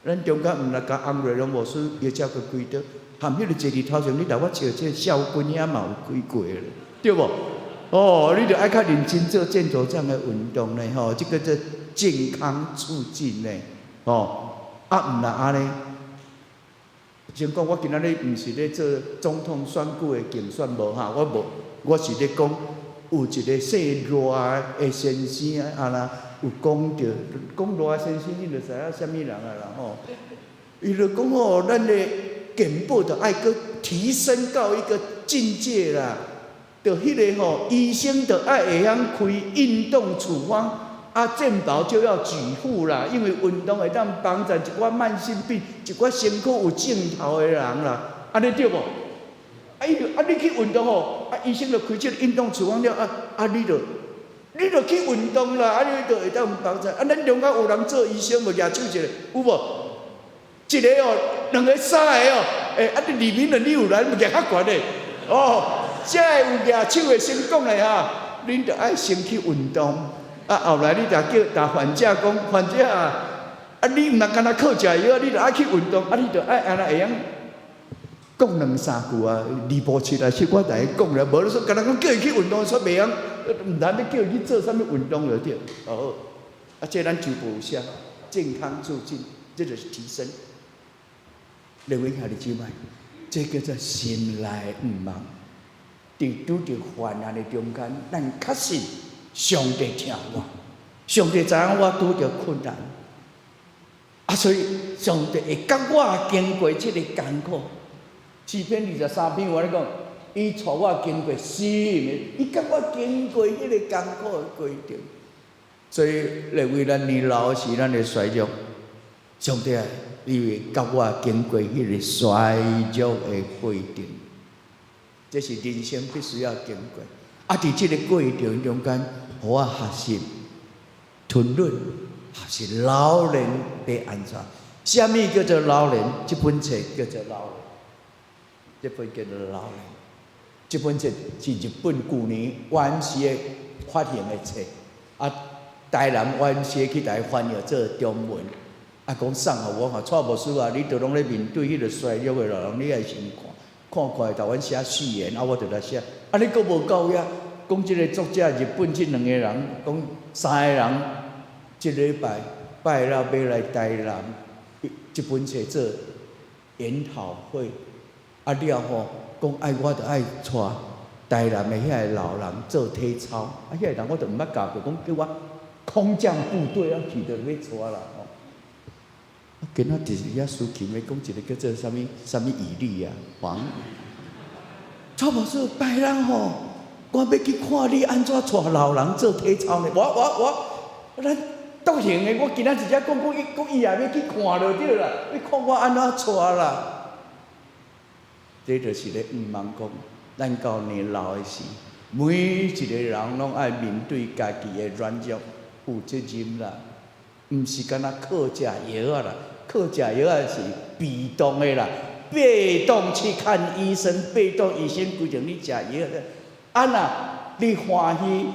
咱中間毋若共洪瑞龍牧師伊才閣開刀，含彼个坐佇頭前，你共我笑這個少君遐嘛有開過咧，對無？哦，你著愛較認真做健走這樣的運動咧，吼，這個叫健康促進咧，吼，啊，毋若按呢。先講我今仔日毋是咧做總統選舉的競選無哈，我無，我是咧講有一個姓賴的先生啊，若有講著講賴先生，你就知影啥物人啊啦吼。伊就講吼，咱的健保著愛閣提升到一個境界啦，著彼個吼醫生著愛會曉開運動處方，啊，健保就要給付啦，因為運動會當幫助一寡慢性病、一寡身軀有症頭的人啦，按呢對無？啊，伊就啊，你去運動吼，啊，醫生就開這個運動處方了，啊啊，你就去運動啦，啊，你就會當幫助。啊，咱中間有人做醫生無？舉手一下，有無？一個哦，兩個，三個哦，欸，啊，你裡面的你有人舉較懸的，哦，這个有舉手的先講來哈，恁著愛先去運動。啊，後來你若叫逐患者講，患者啊，啊，你毋通干焦靠食藥，你著愛去運動，啊，你著愛按呢會曉講兩三句啊，二步七啊，七我逐日講咧，無你說干焦講叫伊去運動，煞袂曉，毋通欲叫伊去做啥物運動就對。哦，啊，這咱就無寫健康促進，這就是提升。各位兄弟姊妹，這叫做心內毋望。佇拄著患難的中間，咱確信上帝疼我，上帝知影我拄著困難，啊，所以上帝會共我經過這个艱苦。詩篇23篇我咧講，伊帶我經過死蔭的，伊共我經過彼个艱苦的過程。所以，認為咱年老時，咱會衰弱，上帝啊，伊會共我經過彼个衰弱的過程。這是人生必須要經過。啊，佇這个過程中間，予我學習吞忍，學習老練欲按怎？啥物叫做老練？這本冊叫做老練，這本叫做老練。這本冊是日本舊年 YMCA 發行的冊，啊，台南 YMCA 去共翻譯做中文，啊，講送予我看，蔡牧師啊，你著攏咧面對彼个衰弱的老人，你愛先看，看看共阮寫序言，啊，我就來寫。啊，你閣無夠遐，講這个作者日本這兩个人，講三个人，這禮拜拜六欲來台南，這本冊做研討會，啊了後講愛我著愛帶台南的遐个老人做體操，啊，遐个人我都毋捌教過，講叫我空降部隊啊去就欲帶啦吼。啊，今仔佇遐司琴咧講一个叫做啥物啥物以利啊，黃。蔡牧師拜六吼，我欲去看你按怎帶老人做體操呢？我我我，咱足閒的，我今仔直接講講伊講伊也欲去看就對啦，欲看我按怎帶啦。這就是咧向望講，咱到年老的時，每一个人攏愛面對家己的軟弱，負責任啦。毋是干焦靠食藥仔啦，靠食藥仔是被動的啦，被動去看醫生，被動醫生規定你食藥。啊若你歡喜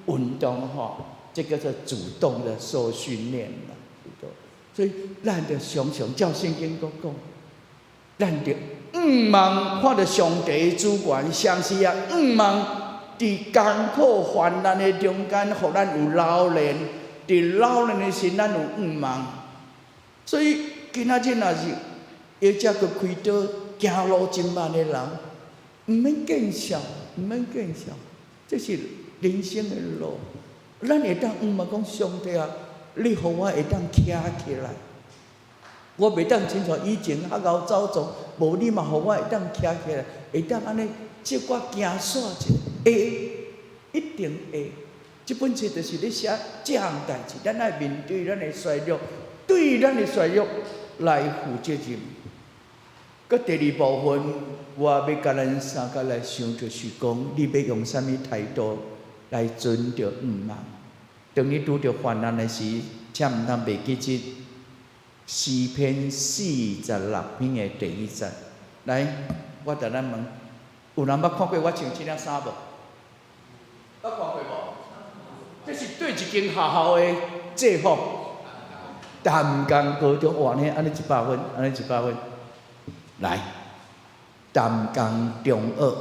運動吼，這叫做主動的受訓練啦。所以咱著常常照聖經閣講，咱著向望看著上帝的主權，相信啊，向望佇艱苦患難的中間，予咱有老練。佇老練的時，咱有向望。所以今仔日若是或者閣開刀行路真慢的人，毋免見笑，毋免見笑，這是人生的路。咱會當向望講上帝啊，你予我會當徛起來。我袂當親像以前較𠢕走動，無你嘛予我會當徛起來，會當按呢這寡行煞者，會，一定會。這本冊就是咧寫這項代誌，咱愛面對咱的衰弱，對咱的衰弱來負責任。閣第二部分，我欲共咱三個來想，就是講你欲用啥物態度來存著向望。當你拄著患難的時，請毋通袂記這詩篇46篇的第一節。來，我共咱問，有人捌看過我穿這領衫無？捌看過無？這是佗一間學校的制服，淡江高中，哇！呢按呢100分，按呢100分。來，淡江中學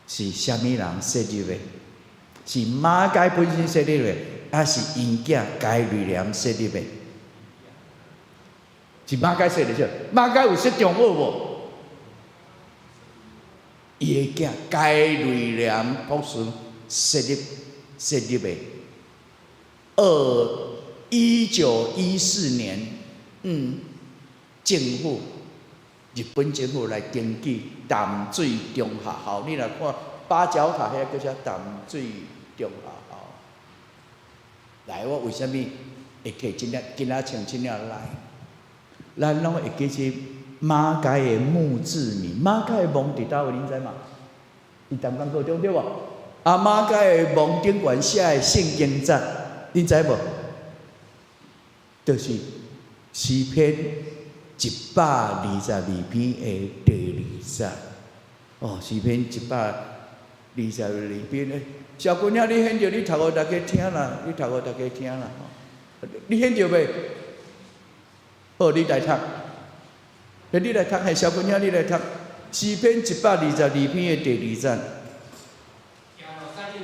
是啥物人設立的？是馬偕本身設立的，抑是𪜶囝偕瑞蓮設立的？是馬偕設立的，馬偕有設中學無？伊的囝偕瑞蓮博士設立的。1914年，政府日本政府來登記淡水中學校。你若看八角塔遐叫啥淡水中學校。來，我為啥物會提這領今仔穿這領來？咱攏會記得馬偕的墓誌銘，馬偕的墓佇佗位，恁知無？佇淡江高中對無？啊，馬偕的墓頂懸寫的聖經節，恁知無？就是詩篇122篇的第二節。哦，詩篇一百二十二篇的，小姑娘，你現著你讀予大家聽啦，你讀予大家聽啦。你現著未？好，你來讀。你來讀，彼小姑娘，你來讀詩篇一百二十二篇的第二節。耶路撒冷，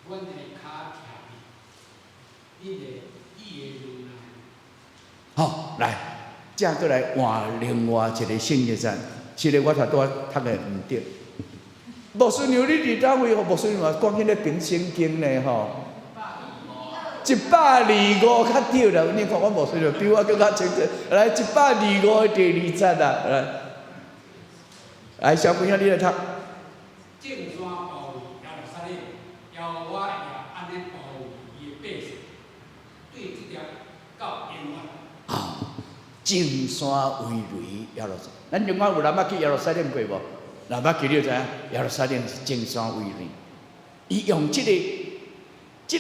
阮的跤徛佇你的意的路內。好，來，這閣來換另外一個聖經節，這个我頭拄仔讀的毋對。牧師娘，你佇佗位？牧師娘講彼个平聖經呢吼，一百二五較對啦。你看我牧師娘比我閣較清楚。來，一百二五的第二節啦，來，來，小朋友你來讀。眾山包圍耶路撒冷，耶和華也按呢包圍伊的百姓，對這粒到永遠。好，眾山圍圍耶路撒冷，咱中間有人捌去耶路撒冷過無？若捌去你就知影，耶路撒冷是眾山圍圍。伊用這個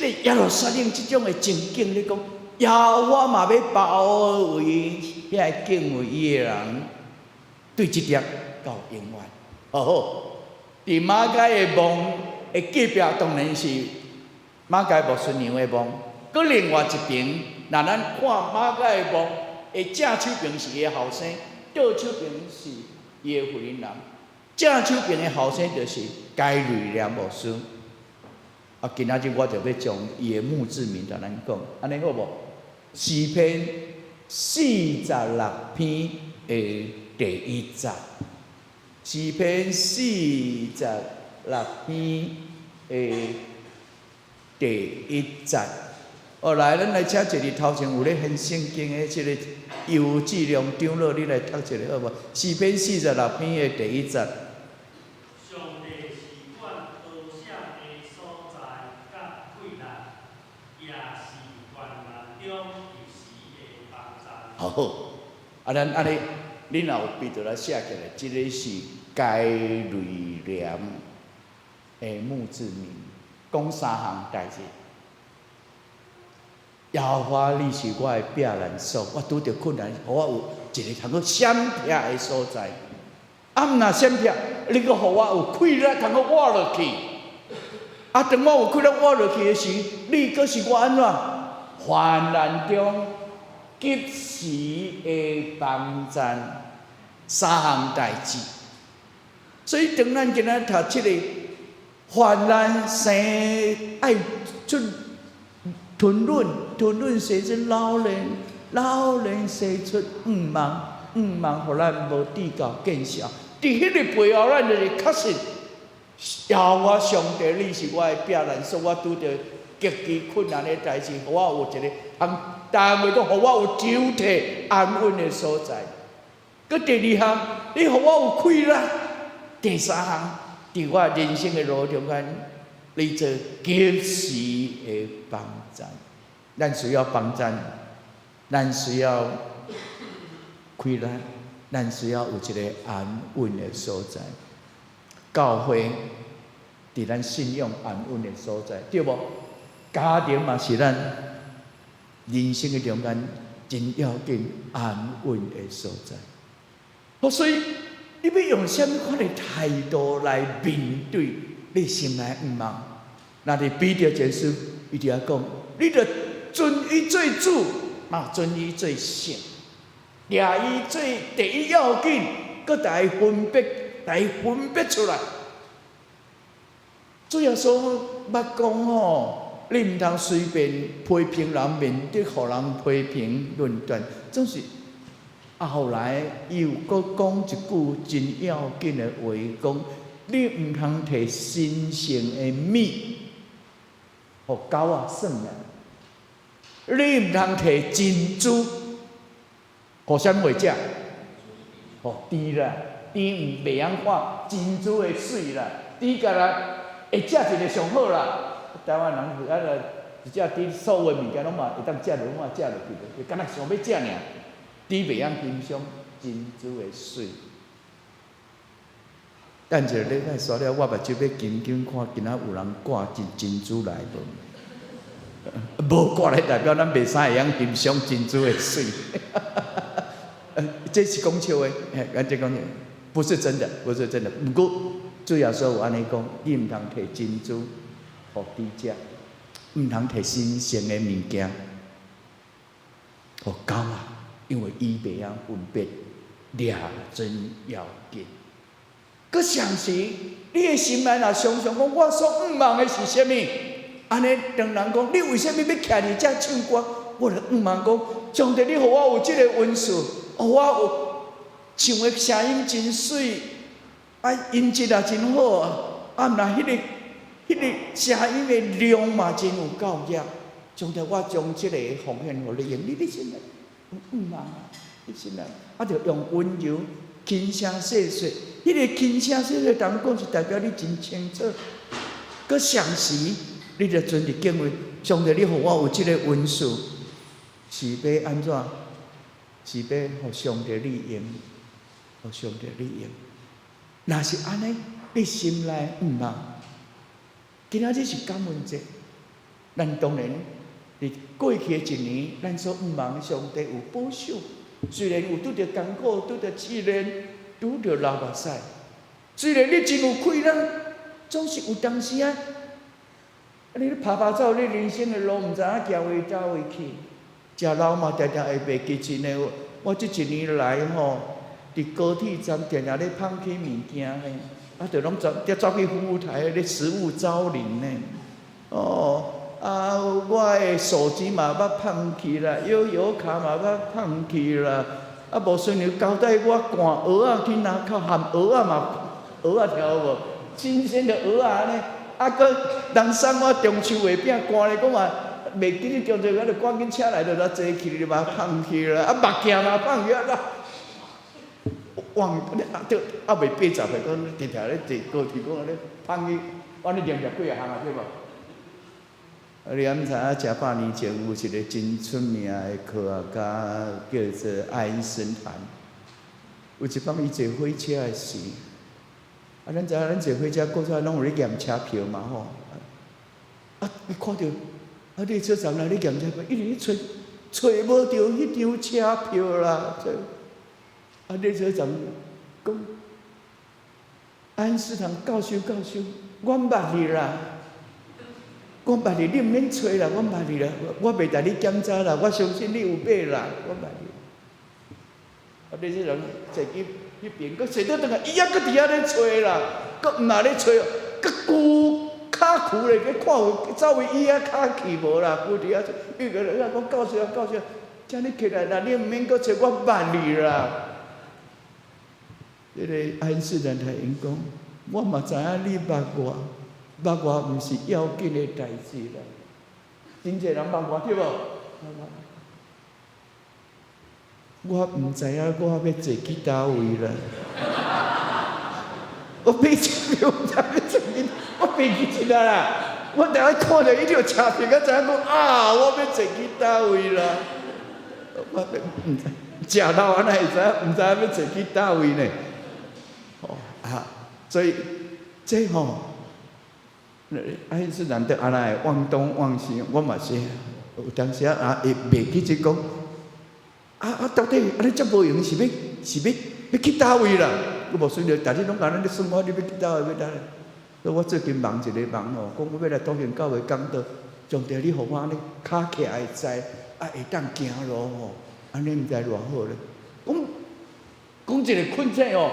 耶路撒冷這種的情景，咧講，耶和華嘛欲包圍遐個敬畏伊的人，對這粒到永遠。好好，佇馬偕的墓的隔壁，當然是馬偕牧師娘的墓。閣另外一邊，若咱看馬偕的墓的正手爿是伊的後生，倒手爿是伊的婦人人。正手爿的後生就是偕瑞蓮牧師。啊，今仔日我就欲將伊的墓誌銘共咱講，按呢好無？詩篇46篇的第一節，詩篇四十六篇的第一節。哦，來，咱來請一个頭前有咧翻聖經的這个尤志良長老，你來讀一下好無？詩篇四十六篇的第一節。上帝是阮逃險的所在佮退難，也是患難中一時的幫贊。好好，啊，咱按呢，你若有筆就來寫起來，這个是該瑞廉的墓誌銘，講三項代誌。耶和華，你是我的避難所，我拄著困難，予我有一個通好閃避的所在。啊，毋若閃避，你閣予我有氣力通好活落去。啊，當我有氣力活落去的時，你閣是我按怎？患難中及時的幫贊，三項代誌。所以當咱今仔讀這个患難生愛出吞忍，吞忍生出老練，老練生出向望，向望予咱無至到見笑。佇彼个背後，咱就是確信耶和華上帝，你是我的避難所，我拄著極其困難的代誌，予我有一個通，單話講，予我有周體安穩的所在。閣第二項，你予我有氣力。第三項，佇我人生的路中間，你做及時的幫贊。咱需要幫贊，咱需要氣力，咱需要有一个安穩的所在。教會佇咱信仰安穩的所在，對無？家庭嘛是咱人生的中間真要緊安穩的所在。所以你欲用啥物款的態度來面對你心內向望？若佇彼得前書，伊佇遐講，你著尊伊做主，嘛尊伊做聖，掠伊做第一要緊，閣共伊分別，共伊分別出來。主耶穌捌講吼，你毋通隨便批評人，免得予人批評論斷，總是。啊，後來伊又閣講一句真要緊的話，講你毋通提神聖的物，予狗仔耍啦；你毋通提珍珠，予啥物食？予豬啦，豬毋袂曉看珍珠的媠啦，豬干焦會食一个上好啦。台灣人啊，一隻豬所有的物件攏嘛會當食落，攏嘛食落去，就干焦想欲食爾。豬袂曉欣賞珍珠的媠。等一个禮拜煞了，我目睭欲緊緊看，今仔有人掛一珍珠來無？無掛來代表咱袂使會曉欣賞珍珠的媠。這是講笑的，嘿，咱這講笑，不是真的，不是真的。毋過主耶穌有按呢講，你毋通提珍珠予豬食，毋通提神聖的物件予狗仔，因為伊袂曉分別掠真要緊。閣同時，你的心內若常常講，我所向望的是啥物？按呢，當人講你為啥物欲徛佇遮唱歌？我就向望講，上帝，你予我有這个恩賜，予我有唱的聲音真媠，啊，音質也真好啊，啊，毋若彼个聲音的量嘛真有夠額。上帝，我將這个奉獻予你用，你心內向望啊，你心內啊，著用溫柔、輕聲細說，彼个輕聲細說，人講是代表你真清楚。閣同時，你著存佇敬畏上帝，你予我有這个恩賜，是欲按怎？是欲予上帝你用，予上帝你用。若是按呢，你心內向望。今仔日是感恩節，咱當然佇過去的一年，咱所向望上帝有保守，雖然有拄著艱苦、拄著試煉、拄著流目屎，雖然你真有氣力，總是有當時啊，你咧拍拍走，你人生的路毋知影行佗佗位去。食老嘛，定定會袂記真的。我這一年來吼，佇高鐵站定定咧放棄物件呢，啊，著攏走，走去服務台咧失物招領呢。哦，啊，我的手機嘛捌放去啦，悠遊卡嘛捌放去啦。啊，無順利交代我灌蚵仔去哪口含蚵仔嘛，蚵仔聽有無？新鮮的蚵仔呢？啊，閣人送我中秋月餅，寒咧講嘛，袂記得中秋，啊，就趕緊車來就來坐去，你嘛放去啦。啊，目鏡嘛放去啊，忘啊，對，猶未80歲，講定定咧坐高鐵，講咧放去，我咧連著幾仔項啊，對無？啊，你敢知影？誠百年前有一个真出名的科學家，叫做愛因斯坦。有一擺伊坐火車的時，啊，咱知影咱坐火車古早攏有咧驗車票嘛吼。啊，伊看著啊，列車長來咧驗車票，一直咧揣，揣無著彼張車票啦。啊，列車長講：愛因斯坦教授教授，阮捌你啦，阮捌你，你毋免揣啦，阮捌你啦，我袂共你檢查啦，我相信你有買啦，我捌你。啊，列車長坐去彼邊，閣坐倒轉來，伊猶閣佇遐咧揣啦，閣毋若咧揣，閣舊跤趺咧，去看有走位椅仔跤去無啦？趺佇遐，伊個咧講教授啊教授，請你起來啦，你毋免閣揣，我捌你啦。彼个愛因斯坦共𪜶講，我嘛知影你捌我，捌我毋是要緊的代誌啦。真濟人捌我對無？我毋知影我欲坐去佗位啦。我買車票毋知欲坐去，我袂記得啦。我逐下看著彼張車票，才知影講啊，我欲坐去佗位啦。我毋知，食老啊，哪會知影？毋知影欲坐去佗位呢？哦啊，所以這吼，愛因斯坦就按呢會忘東忘西，我嘛是有當時啊，會袂記得講。啊啊！到底按呢遮無閒是欲是欲欲去佗位啦？我無算著，逐日攏共咱咧算我，你欲去佗位欲佗位？所以我最近夢一個夢吼，講我欲來篤行教會講道，上帝你予我按呢跤徛會知，啊會當行路吼，按呢毋知偌好咧。講講一个困醒吼，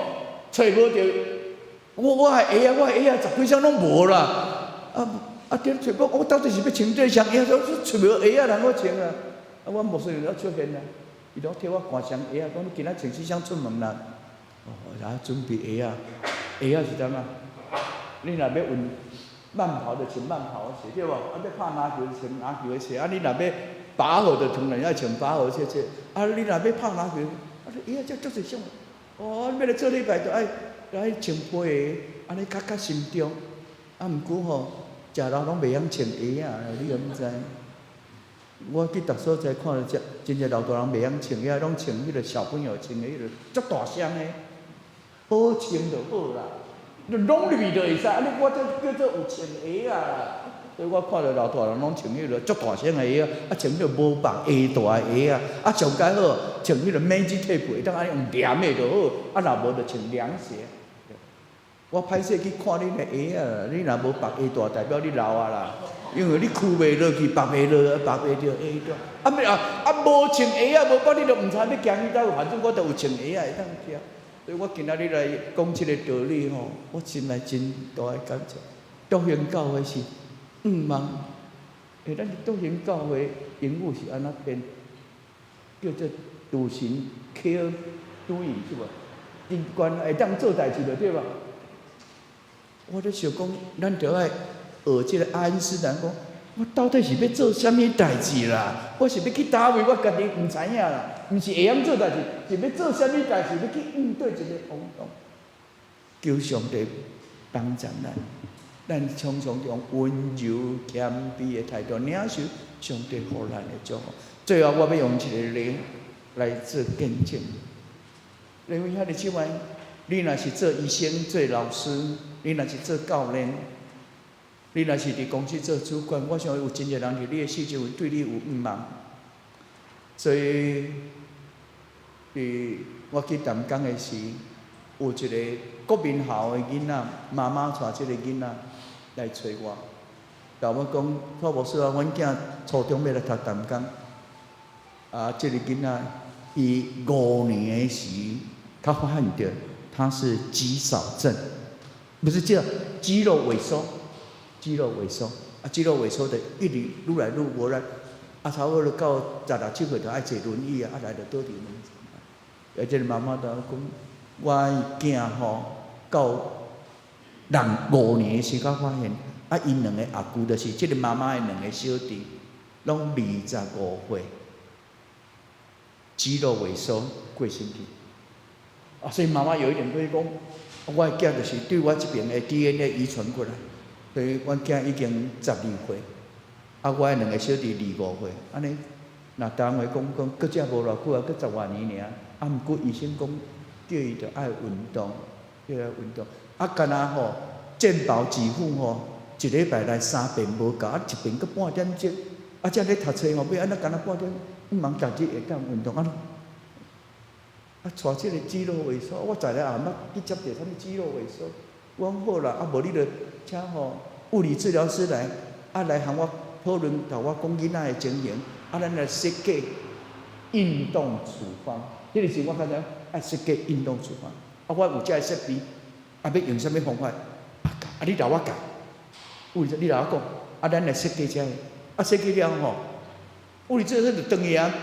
揣無著，我的鞋仔，我的鞋仔十幾雙攏無啦。啊啊！佇揣講，我到底是欲穿這雙鞋仔，揣無鞋仔通好穿啊！啊，阮牧師就出現啦。伊攏替我換雙鞋仔，講你今仔穿這雙出門啦。哦，然後準備鞋仔，鞋仔是啥物？你若欲運慢跑就穿慢跑的鞋，對無？啊，欲拍籃球就穿籃球的鞋。啊，你若欲拔河就當然愛穿拔河鞋鞋。啊，你若欲拍籃球，啊，鞋仔遮足濟種。哦，你欲來做禮拜就愛愛穿皮鞋，按呢較較慎重。啊，毋過吼，食老攏袂曉穿鞋仔，你敢知？我去逐所在看著，真濟老大人袂曉穿鞋，攏穿彼个小朋友穿的彼个足大雙的，好穿就好啦，攏入去就會使。按呢我這叫做有穿鞋仔啦。所以我看著老大人攏穿彼个足大雙的鞋仔，啊穿彼個無綁鞋帶的鞋仔，啊上蓋好穿彼個 Magic Tape 會當按呢用黏的就好，啊若無就穿涼鞋。我歹勢去看恁的鞋仔，你若無綁鞋帶，代表你老啊啦。因為你趺袂落去，縛袂落，縛袂著鞋帶。啊欲啊啊無穿鞋仔，無綁你就毋知欲行去佗位，反正我都有穿鞋仔會當行。所以我今仔日來講這個道理吼，我心內真大的感觸。篤行教會是向望，欸，咱篤行教會英語是按怎編？叫做 do 神 care doing 是無？真懸會當做代誌著對無？我咧想講，咱著愛學這個愛因斯坦講，我到底是欲做啥物代誌啦？我是欲去佗位，我家己毋知影啦。毋是會曉做代誌，是欲做啥物代誌？欲去應對一个風浪。求上帝幫助咱，咱常常用溫柔謙卑的態度領受上帝予咱的祝福。最後，我欲用一个例來做見證。因為兄弟姊妹，你若是做醫生、做老師，你若是做教練，你若是佇公司做主管，我想有真濟人佇你的四周圍對你有向望。所以，佇我去淡江的時，有一个國民校的囡仔，媽媽帶這个囡仔來揣我，共我講，蔡牧師啊，阮囝初中欲來讀淡江，啊，這个囡仔伊5年的時，他發現著他是肌少症，不是這肌肉萎縮，肌肉萎縮，啊，肌肉萎縮的一直愈來愈無力，啊，差不多到16、17歲就愛坐輪椅啊，啊來就倒佇輪椅。啊，這个媽媽就講，我的囝吼到人5年的時才發現，啊，𪜶兩个阿舅就是這个媽媽的兩个小弟，攏25歲，肌肉萎縮過身去。啊，所以媽媽有一點會講，我的囝就是對我這邊的 DNA 遺傳過來，所以阮囝已經12歲，啊，我的兩个小弟25歲，按呢，若台灣話講講，閣才無偌久啊，閣十外年爾，啊，毋過醫生講，叫伊著愛運動，叫伊運動。啊，敢若吼，健保給付吼，一禮拜來三遍無夠，啊一遍閣半點鐘，啊這咧讀冊吼，欲按怎敢若半點，毋茫逐日會當運動啊。啊，帶這个肌肉萎縮，我在來也毋捌去接著啥物肌肉萎縮。我講好啦，啊無你著請吼物理治療師來，啊來和我討論，共我講囡仔的情形，啊咱來設計運動處方。彼个時我較知愛設計運動處方，啊我有這个設備，啊欲用啥物方法？啊你留我教，物理你留我講，啊咱來設計這个，啊設計了吼，物理治療師就轉去啊，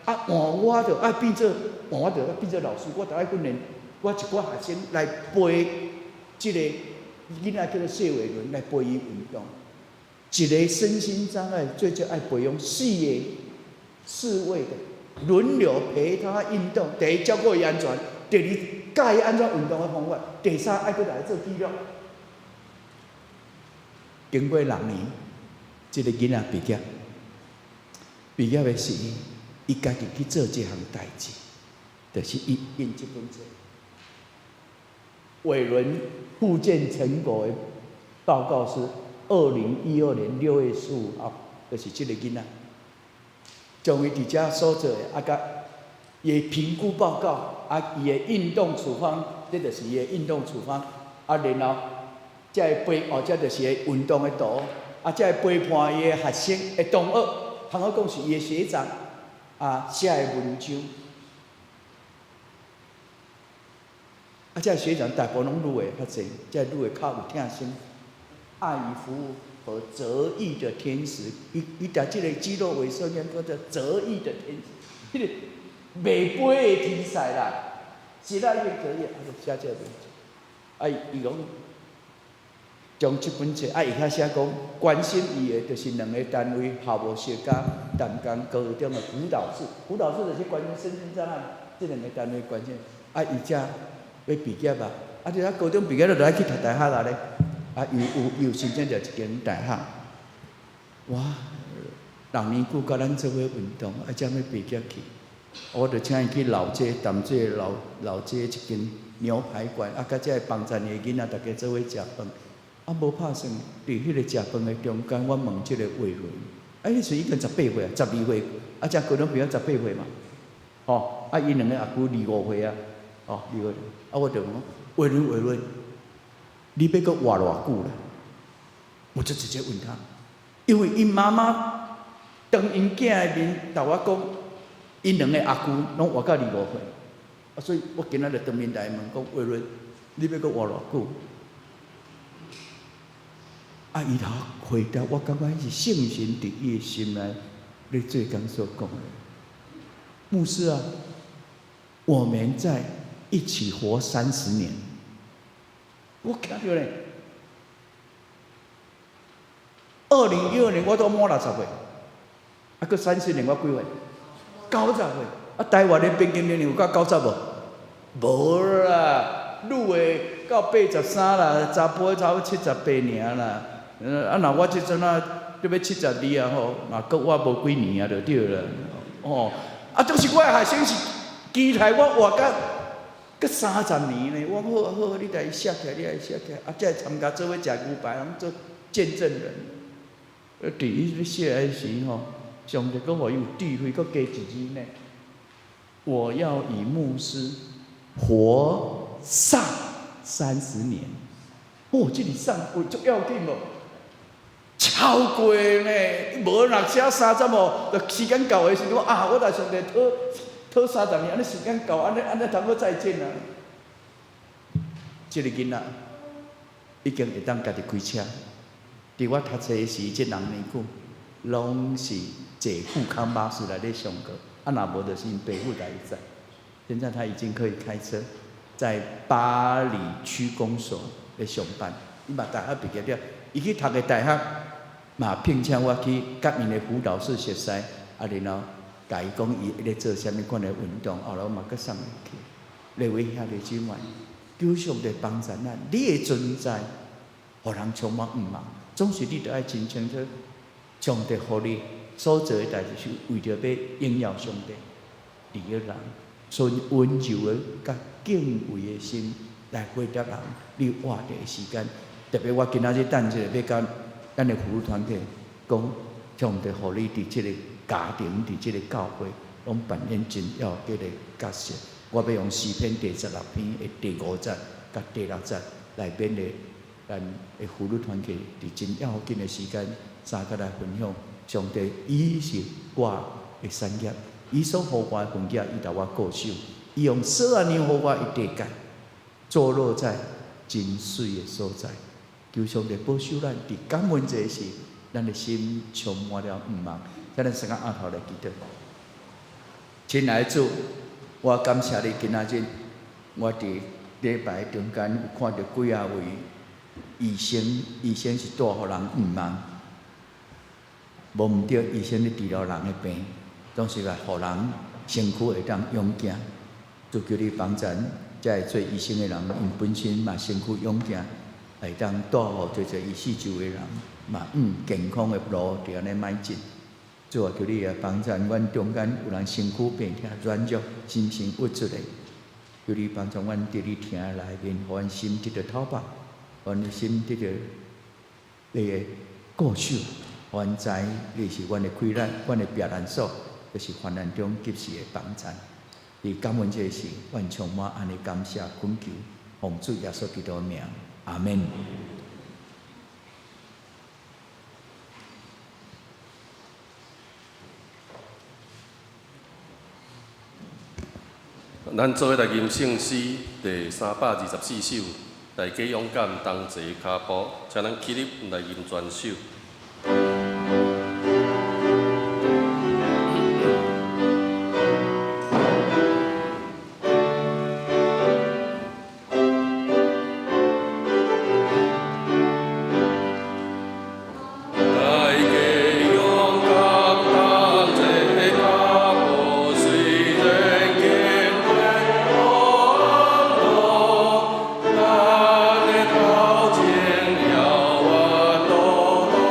啊換我就愛變做。我就變做老師，我就愛訓練我一寡學生來陪這個囡仔叫做謝偉倫來陪伊運動。一個身心障礙最少愛培養四個四位的輪流陪他運動。第一照顧伊安全，第二教伊按怎運動的方法，第三愛閣來做記錄。經過6年，這個囡仔畢業，畢業的時，伊家己去做這項代誌。就是伊印這本冊，偉倫復健成果的報告是2012年6月15號，就是這個囡仔，將伊佇遮所做的啊，佮伊的評估報告啊，伊的運動處方，這就是伊的運動處方啊，然後這个陪哦，這就是伊運動的圖啊，這个陪伴伊的學生的同學，通好講是伊的學長啊寫的文章。啊，這个學長大部分攏女的較濟，這個女的較有疼心，愛與服務和折翼的天使，伊伊佇這個肌肉萎縮念叫做折翼的天使，彼個袂飛的天使啦，是啦，伊折翼，啊，就寫這個文章。啊，伊講將這本冊，啊，伊遐寫講關心伊的，就是兩個單位，校務室佮淡江高中的輔導室，輔導室就是關心身心障礙，這兩個單位關心，啊，伊才。欲畢業啊！啊，這啊高中畢業了，就愛去讀大學啊咧。啊，伊有伊有申請著一間大學。哇！6年久佮咱做伙運動，啊，才欲畢業去。我就請伊去老街淡水老老街一間牛排館，啊，佮這个幫贊的囡仔，逐家做伙食飯。啊，無拍算，佇彼个食飯的中間，我問這个偉倫，啊，彼時已經18歲啊，12歲，啊，這高中畢業18歲嘛，吼，啊，𪜶兩个阿舅25歲啊。哦，25歲，啊，我就問講，偉倫偉倫，你欲閣活偌久啦？我就直接問他，因為𪜶媽媽當𪜶囝的面，共我講，𪜶兩個阿舅攏活到25歲，啊，所以我今仔就當面來問講，偉倫，你欲閣活偌久？啊，伊頭回答，我感覺彼是聖神佇伊的心內咧做工所講的。牧師啊，我們在一起活30年，我聽著咧。2012年我都滿60歲，啊，閣三十年我幾歲？90歲。啊，台灣的平均年齡有到九十無？無啦，女的到83啦，查埔差不多78爾啦。啊，若我這陣啊，都欲72啊吼，嘛閣活無幾年啊，就對啦。哦，啊，就是我的學生是期待我活甲閣30年呢。我講好啊好啊，你共伊寫起來，你共伊寫起來，啊，才會參加做伙食牛排，攏做見證人。佇伊咧寫的時吼，上帝閣予伊有智慧，閣加一字呢。我要與牧師活上30年。哦，這个上有足要緊無？超過呢，無若寫三十哦，就時間到的時陣啊，我來上帝討討30年，按呢時間到，按呢按呢通好再見啊。這个囡仔已經會當家己開車。佇我讀冊時，這6年久，攏是坐富康巴士來咧上課，啊，若無就是𪜶爸母來載。現在他已經可以開車，在八里區公所咧上班。伊嘛大學畢業了，伊去讀个大學，嘛聘請我去佮𪜶的輔導室熟似，啊，然後共伊講伊咧做啥物款的運動，後來我嘛閣送伊去。列位兄弟姊妹，求上帝幫助咱，你的存在，予人充滿向望。總是你著愛真清楚，上帝予你所做的代誌是為著欲榮耀上帝，利益人。存溫柔的佮敬畏的心來回答人。你活著的時間，特別我今仔日等一下欲佮咱的婦女團體講，上帝予你佇這个家庭，佇這个教會，攏扮演真要緊的角色。我欲用詩篇第16篇的第五節佮第六節來勉勵咱的婦女團體，佇真要緊的時間，相共來分享。上帝，伊是我的產業，伊所予我的份額，伊共我顧守，伊用錫安予我的地界，坐落在真媠的所在。求上帝保守咱，佇感恩節時，咱的心充滿了向望。請咱先徬頭來祈禱。親愛的主，我感謝你今仔日，我佇禮拜中間有看著幾仔位醫生，醫生是帶予人向望，無毋對，醫生咧治療人的病，總是來予人身軀會當勇健。主求你幫贊，遮个做醫生的人，𪜶本身嘛身軀勇健，會當帶予濟濟伊四周的人，嘛向健康的路佇按呢邁進。主啊，求你也幫贊阮中間有人身軀病痛軟弱、心情鬱卒的，求你幫助阮佇你疼的內面，予阮心得著透飽，予阮的心得著你的顧守，予阮知你是阮的氣力、阮的避難所，就是患難中及時的幫贊。佇感恩節時，阮充滿按呢感謝懇求，奉主耶穌基督的名，阿門。咱做伙來吟聖詩第324首，大家勇敢同齊跤步，請咱起立來吟全首。大家勇敢同齊跤步，雖然經過風浪，咱的頭前遙遠路途。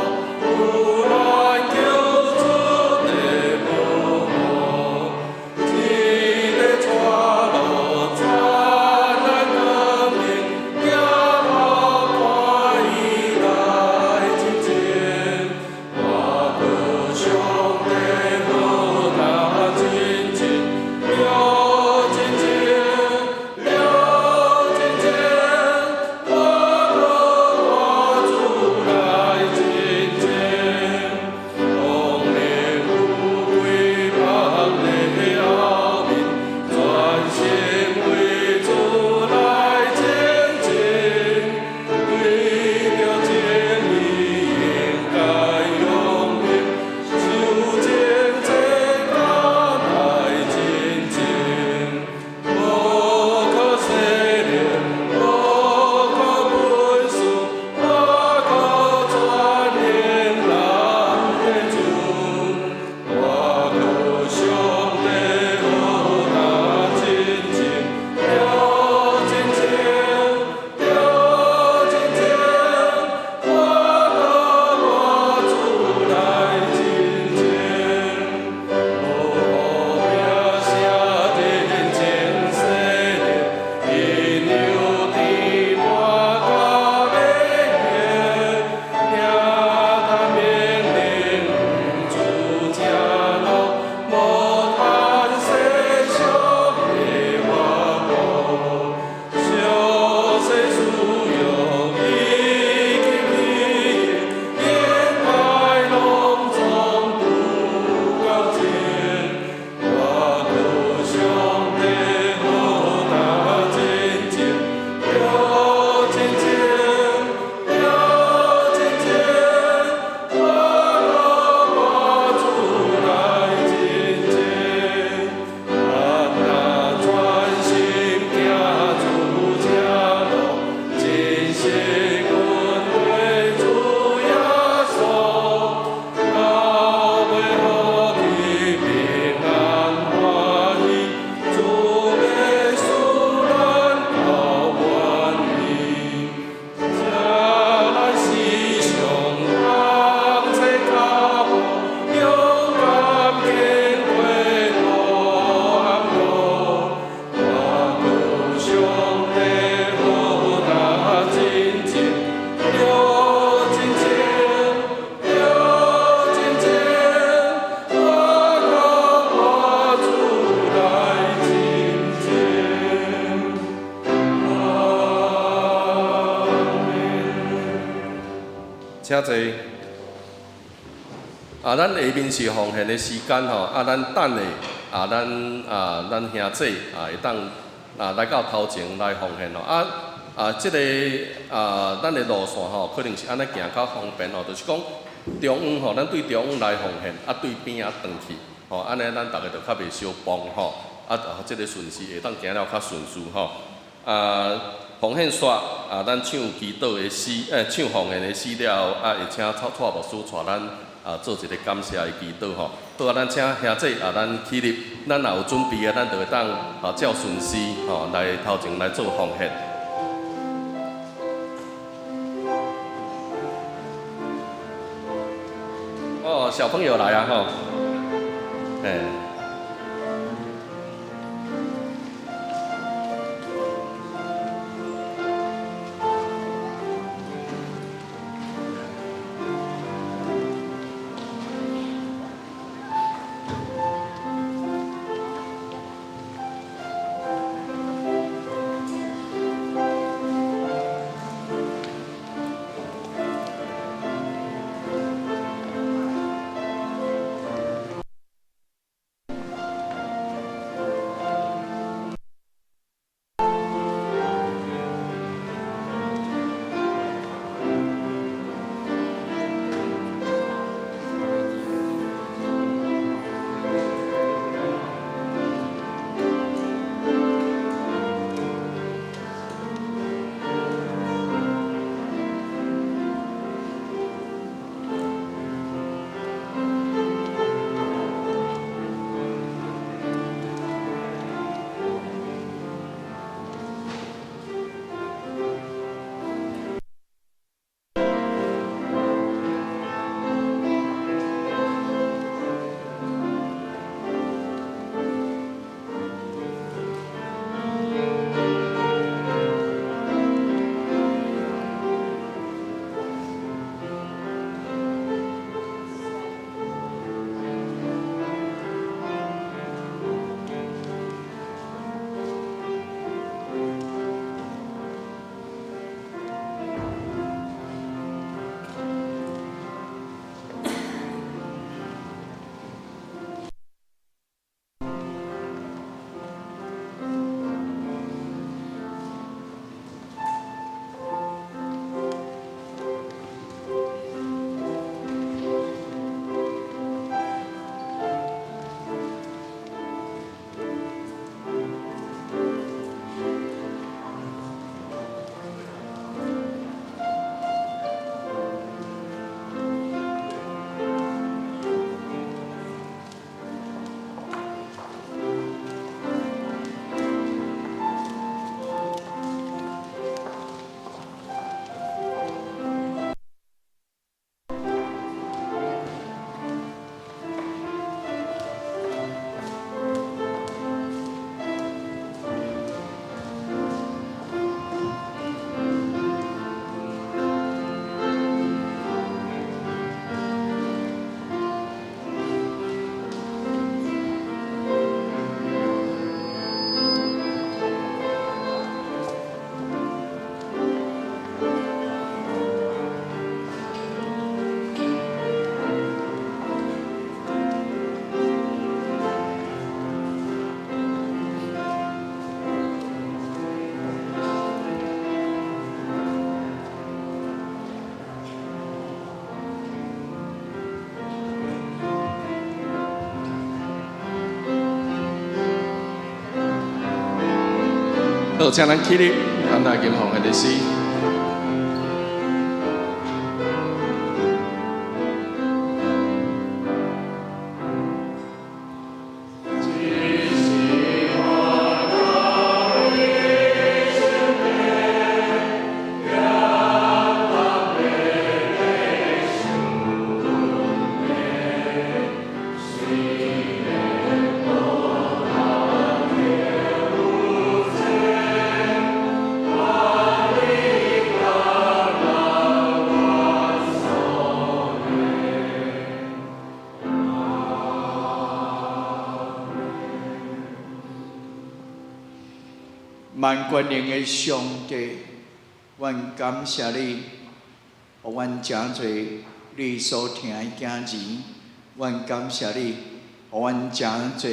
請坐。啊，咱下面是奉獻的時間吼，啊，咱等下啊，咱兄姊啊，會當啊來到頭前來奉獻吼。啊啊，這個啊，咱的路線吼，可能是按呢行較方便吼，就是講中央吼，咱對中央來奉獻，啊對邊仔轉去，吼，按呢咱逐家就較袂相碰吼，啊，這個順序會當行了較順序吼。啊，奉獻煞啊，咱唱祈禱的詩，唱奉獻的詩了後，啊，會請蔡牧師帶咱啊做一個感謝的祈禱吼。好啊，咱請兄姊啊，咱起立，咱若有準備的，咱就會當啊照順序吼來頭前來做奉獻。哦，小朋友來啊吼，欸。好，請咱起立，咱來敬奉獻的詩。萬權能的上帝，阮感謝你，予阮成做你所疼的囝兒。阮感謝你，予阮成做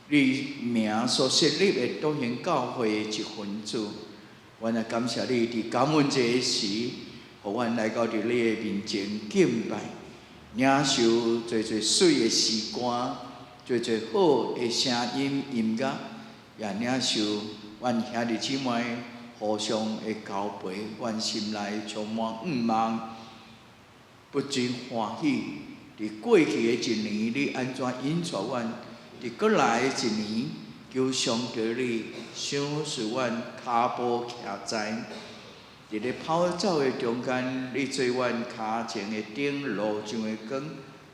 你名所設立的篤興教會的一份子。阮也感謝你，佇感恩節時，予阮來到佇你的面前敬拜，領受濟濟媠的詩歌，濟濟好的聲音音樂，也領受阮兄弟姊妹互相的交陪，阮心內充滿向望，不禁歡喜。佇過去的一年，你按怎引帶阮？佇閣來的一年，求上帝你賞賜阮跤步徛在，佇咧跑走的中間，你做阮跤前的燈，路上的光，予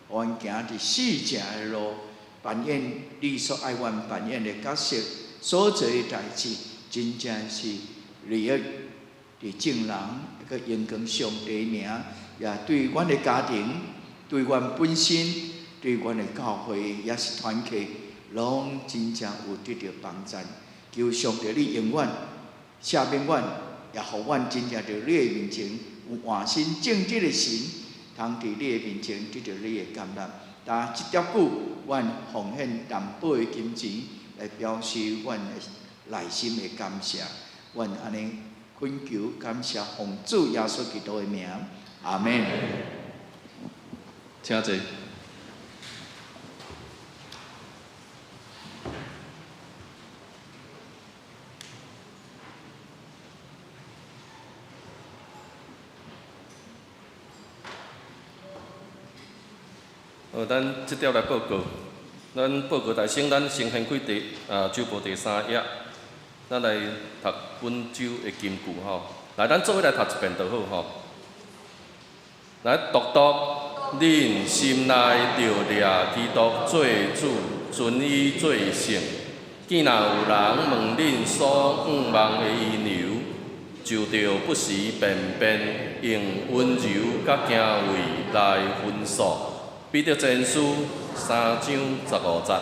阮行佇四正的路，扮演你所愛阮扮演的角色，所做的代誌，真正是利益佇眾人，閣榮光上帝名，也對阮的家庭，對阮本身，對阮的教會，也是團契，攏真正有得著幫贊。求上帝你永遠赦免阮，也予阮真正佇你的面前有換心正直的心，通佇你的面前得著你的甘納。但這條久，阮奉獻淡薄的金錢來表示阮的內心的感謝。阮按呢懇求感謝，奉主耶穌基督的名，阿們。請坐。好，咱這條來報告。咱報告大先，咱先掀開第啊週報第三頁，咱來讀本週的金句吼。來，咱做伙來讀一遍就好吼。來，獨獨，恁心內著掠基督做主，尊伊做聖。見若有人問恁所向望的因由，就著不時便變，用溫柔佮敬畏來分訴。彼得前書三章十五節。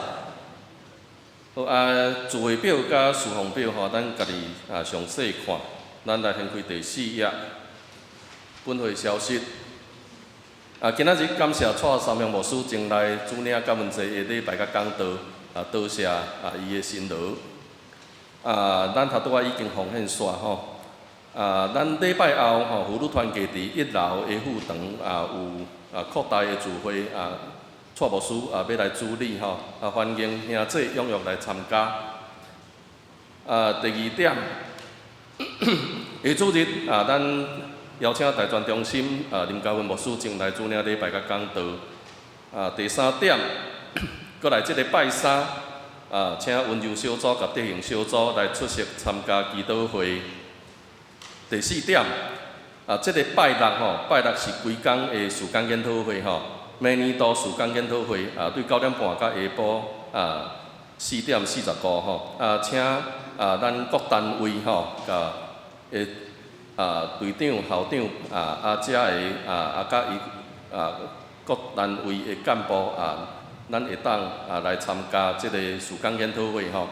好啊，聚會表佮事奉表吼，咱家己啊詳細看。咱來掀開第四頁，本會消息。啊，今仔日感謝蔡三雄牧師前來主領感恩節的禮拜佮講道，啊，多謝啊伊的辛勞。啊，咱頭拄仔已經奉獻煞吼。啊，咱禮拜後吼，婦女團契佇一樓的副堂啊有啊擴大的聚會啊，蔡牧師啊欲來主禮吼，啊歡迎兄姊踴躍來參加。啊，第二點，下主日啊，咱邀請大專中心啊林嘉文牧師前來主領禮拜佮講道。啊，第三點，閣來這个拜三啊，請溫柔小組佮德行小組來出席參加祈禱會。第四點，啊，這个拜六吼，拜六是規工的事工研討會吼，明年度事工研討會啊，對9點半到下晡啊4點45吼，啊，請啊咱各單位吼，佮的啊隊長、校長啊啊遮的啊啊佮伊啊各單位的幹部啊，咱會當啊來參加這个事工研討會吼。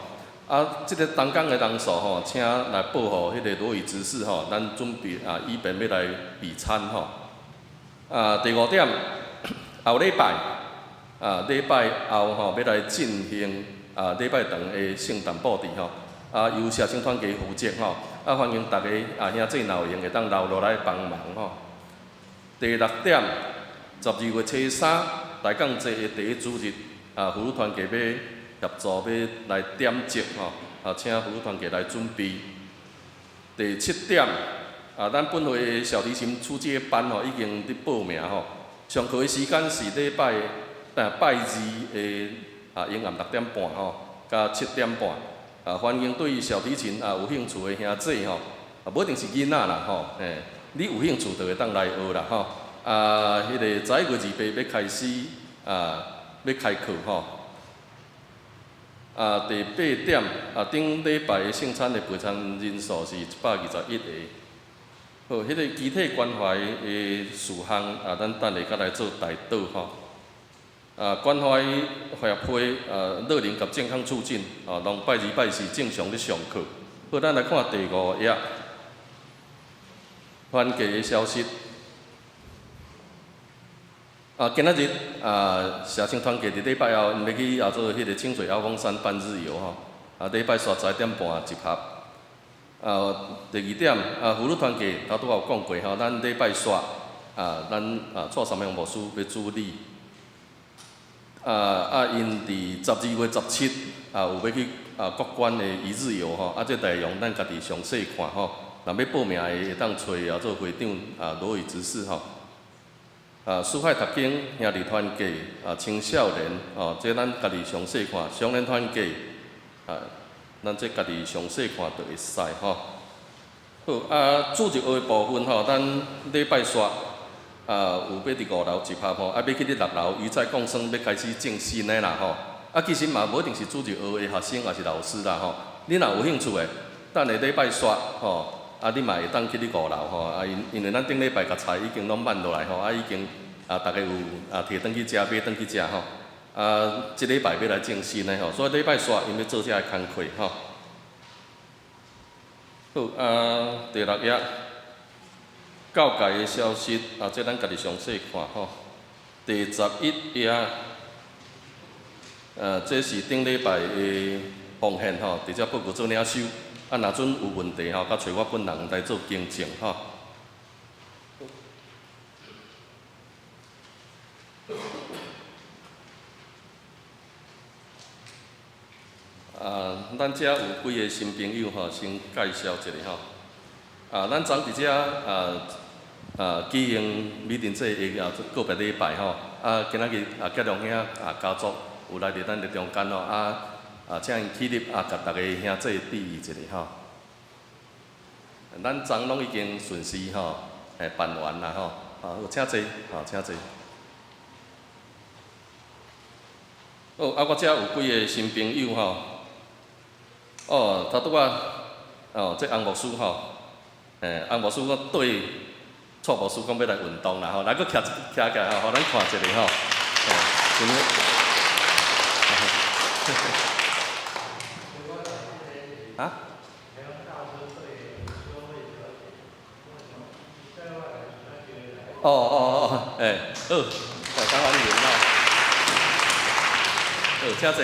啊，這个同工的人數吼，請來報予彼个羅宇執事吼，咱準備啊，以便欲來備餐吼。啊，第五點，後禮拜啊，禮拜後吼，欲來進行啊禮拜堂的聖誕布置吼。啊，由社青團契負責吼。啊，歡迎大家啊兄姊若有閒會當留落來幫忙吼。第六點，12月初三大港節的第一主日啊，婦女團契欲協助欲來點燭吼，啊，請婦女團契來準備。第七點，啊，咱本會的小提琴初階班吼已經佇報名吼，上課的時間是禮拜啊拜二的啊暝暗6點半吼，到7點半。啊，歡迎對小提琴啊有興趣的兄姊吼，啊，無一定是囡仔啦吼，嘿，你有興趣就會當來學啦吼。啊，彼個11月28欲開始啊，欲開課吼。啊，第八點，啊，頂禮拜的聖餐的陪餐人數是121個。好，彼個肢體關懷的事項，啊，咱等下閣來做代禱吼。啊，關懷協會啊，樂齡及健康促進，啊，攏拜二拜四正常咧上課。好，咱來看第五頁，團契的消息。啊，今仔日啊，社青團契佇禮拜後，𪜶欲去啊做彼个清水阿公山半日遊吼。啊，禮拜煞11點半集合。啊，第二點啊，婦女團契頭拄仔有講過吼，咱禮拜煞啊，咱啊蔡三榮牧師欲主禮。啊啊，𪜶佇12月17啊，有欲去啊國關的一日遊吼，啊，這內容咱家己詳細看吼。若欲報名的會當揣啊做會長啊羅宇執事吼。啊，四海讀經兄弟團契啊，青少年哦，這咱家己詳細看，少年團契啊，咱這家己詳細看就會使吼。好啊，主日學的部分吼，咱禮拜煞啊有欲佇五樓集合吼，啊欲去佇六樓魚菜共生欲開始種新的啦吼。啊，其實嘛無一定是主日學的學生，抑是老師啦吼。你若有興趣的，等下禮拜煞吼，啊你嘛會當去佇五樓吼，啊因因為咱頂禮拜共菜已經攏挽落來吼，啊已經啊逐家有啊提轉去食，買轉去食吼。啊，這禮拜欲來種新的吼，所以禮拜煞𪜶欲做這个工課吼。好啊，第六頁教界的消息啊，這咱家己詳細看吼。第11頁，這是頂禮拜的奉獻吼，佇遮報告做領收。啊，若準有問題吼，佮揣我本人來做更正吼。啊，咱遮有幾个新朋友吼，先介紹一下吼。啊，咱昨佇遮啊啊舉行美珍姐的啊告別禮拜吼。啊，今仔日啊，杰良兄啊家族有來佇咱的中間吼，啊啊，請𪜶起立啊，共逐个兄姊致意一下吼。咱昨攏已經順時吼，欸辦完啦吼。啊，好，請坐，好，請坐。好，啊，我遮有幾个新朋友吼。哦，頭拄仔哦，這洪牧師吼，欸，洪牧師我對蔡牧師講欲來運動啦吼，來閣徛徛起來吼，予咱看一下吼。欸，真好。啊？哦哦哦，欸，好，大家歡迎吼。好，請坐。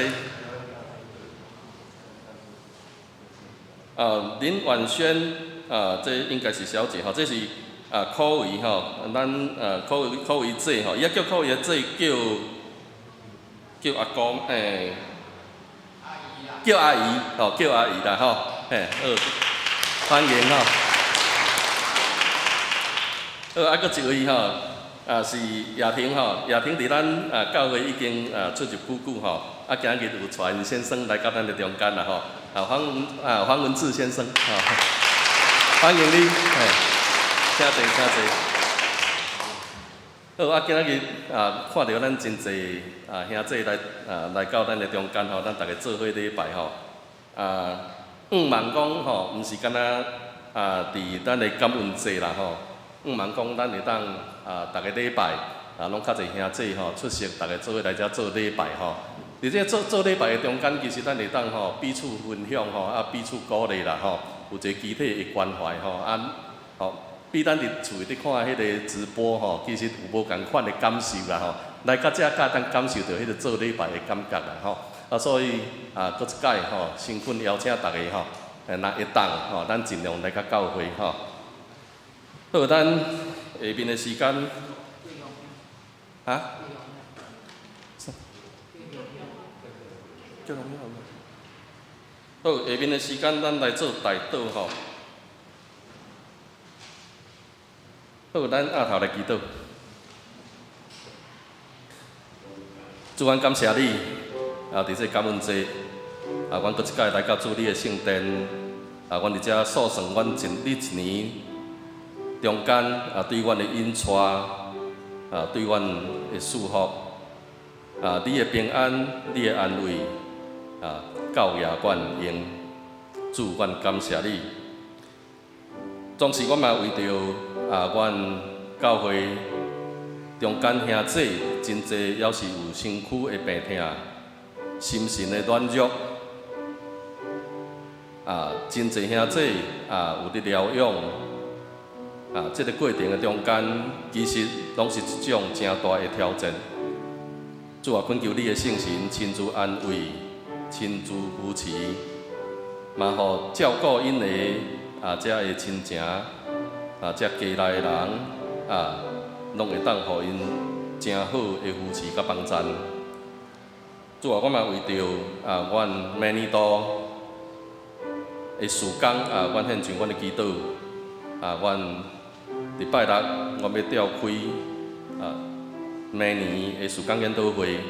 啊，林婉萱啊，這應該是小姐吼，這是啊可維吼，咱啊可維可維姐吼，伊也叫可維姐，叫叫阿公欸，叫阿姨吼，叫阿姨啦吼，嘿，好，歡迎吼。好，啊，閣一位吼，啊是雅婷吼，雅婷佇咱啊教會已經啊出入久久吼，啊今日有帶𪜶先生來到咱的中間啦吼。啊，黃文啊，黃文志先生，啊，歡迎你，嘿，請坐，請坐。好，啊，今仔日啊，看著咱真濟啊兄弟來啊來到咱的中間吼，咱逐家做伙禮拜吼。啊，向望講吼，毋是干焦啊，佇咱的感恩節啦吼，向望講咱會當啊，逐个禮拜啊，攏較濟兄弟吼出席，逐家做伙來遮做禮拜吼。佇這做做禮拜的中間，其實咱會當吼彼此分享吼，啊彼此鼓勵啦吼，有一个肢體的關懷吼，啊吼比咱佇厝裡佇看彼个直播吼，其實有無仝款的感受啦吼。來到遮才會當感受著彼个做禮拜的感覺啦吼。啊，所以啊，閣一擺吼，誠懇邀請逐家吼，若會當吼，咱盡量來較教會吼。好，咱下面的時間，啊？好，下面的時間咱來做代禱吼。好，咱壓頭來祈禱。主，阮感謝你，啊，佇這感恩節，啊，阮閣一擺來到主你的聖殿，啊，阮佇遮數算阮一你一年中間啊，對阮的引帶，啊，對阮的祝福，啊，你的平安，你的安慰，啊，教掖阮用，主，阮感謝你。總是阮嘛為著啊，阮教會中間兄弟真濟，猶是有身軀的病痛、心神的軟弱，啊，真濟兄弟啊有佇療養，啊，這个過程的中間，其實攏是一種誠大的挑戰。主啊，懇求你的聖神親自安慰、親自扶持，嘛予照顧𪜶的啊，遮的親情啊，遮家內的人啊，攏會當予𪜶誠好的扶持佮幫贊。主啊，我嘛為著啊，阮明年度的事工啊，阮獻上阮的祈禱啊，阮禮拜六阮欲召開啊，明年的事工研討會，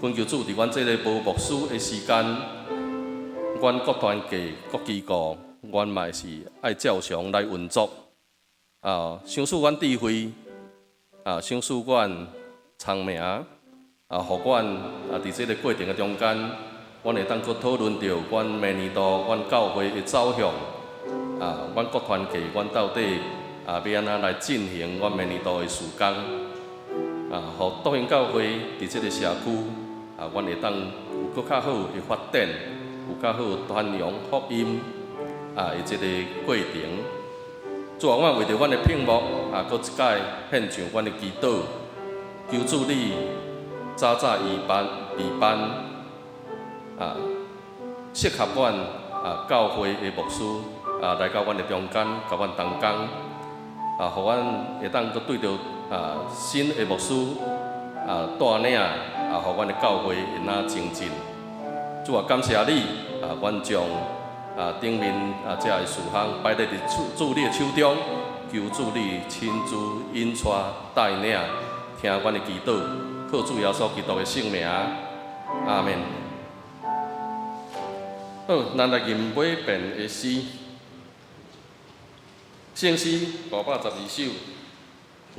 懇求主佇阮這个無牧師的時間，阮各團契、各機構，阮嘛是愛照常來運作。啊，賞賜阮智慧，啊，賞賜阮聰明，啊，予阮啊，佇這个過程的中間，阮會當閣討論著阮明年度阮教會的走向，啊，阮各團契，阮到底啊欲按怎來進行阮明年度的事工，啊，予篤興教會佇這个社區，啊，阮會當有閣較好的發展，有較好傳揚福音啊的這个過程。主啊，我為著阮的聘牧啊，閣一擺獻上阮的祈禱，求主你早早預辦備辦啊，適合阮啊教會的牧師啊來到阮的中間，佮阮同工啊，予阮會當閣對著啊新的牧師啊帶領啊，予阮的教會會若前進。主啊，感謝你啊，阮將啊頂面啊遮的事項擺佇主你的手中，求主你親自引帶帶領，聽阮的祈禱，靠主耶穌基督的聖名，阿們。好，咱來吟尾遍的詩，聖詩512首，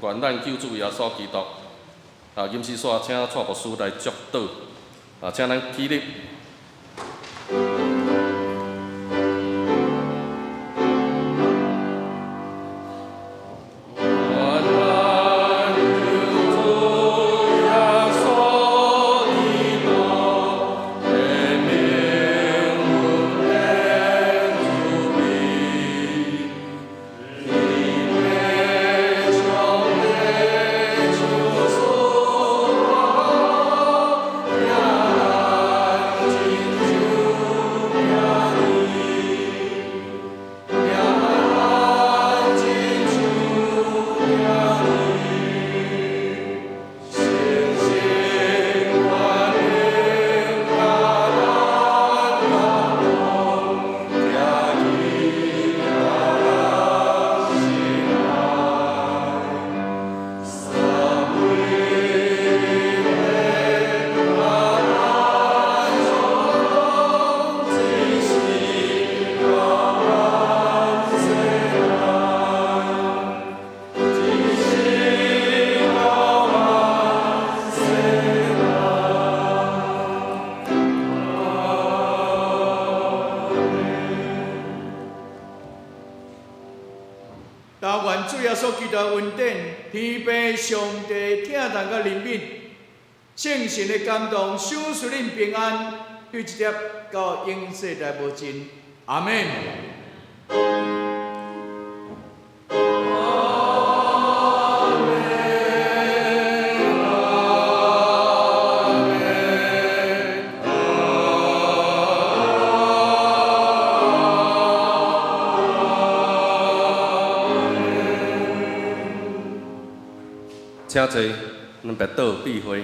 願咱救主耶穌基督。啊，吟詩煞請蔡牧師來祝禱，啊，請咱起立。但願主耶穌基督的恩典、天父上帝疼痛佮憐憫、聖神的感動、賞賜恁平安，對一粒到永世代無盡。阿們。請坐，咱別倒閉會。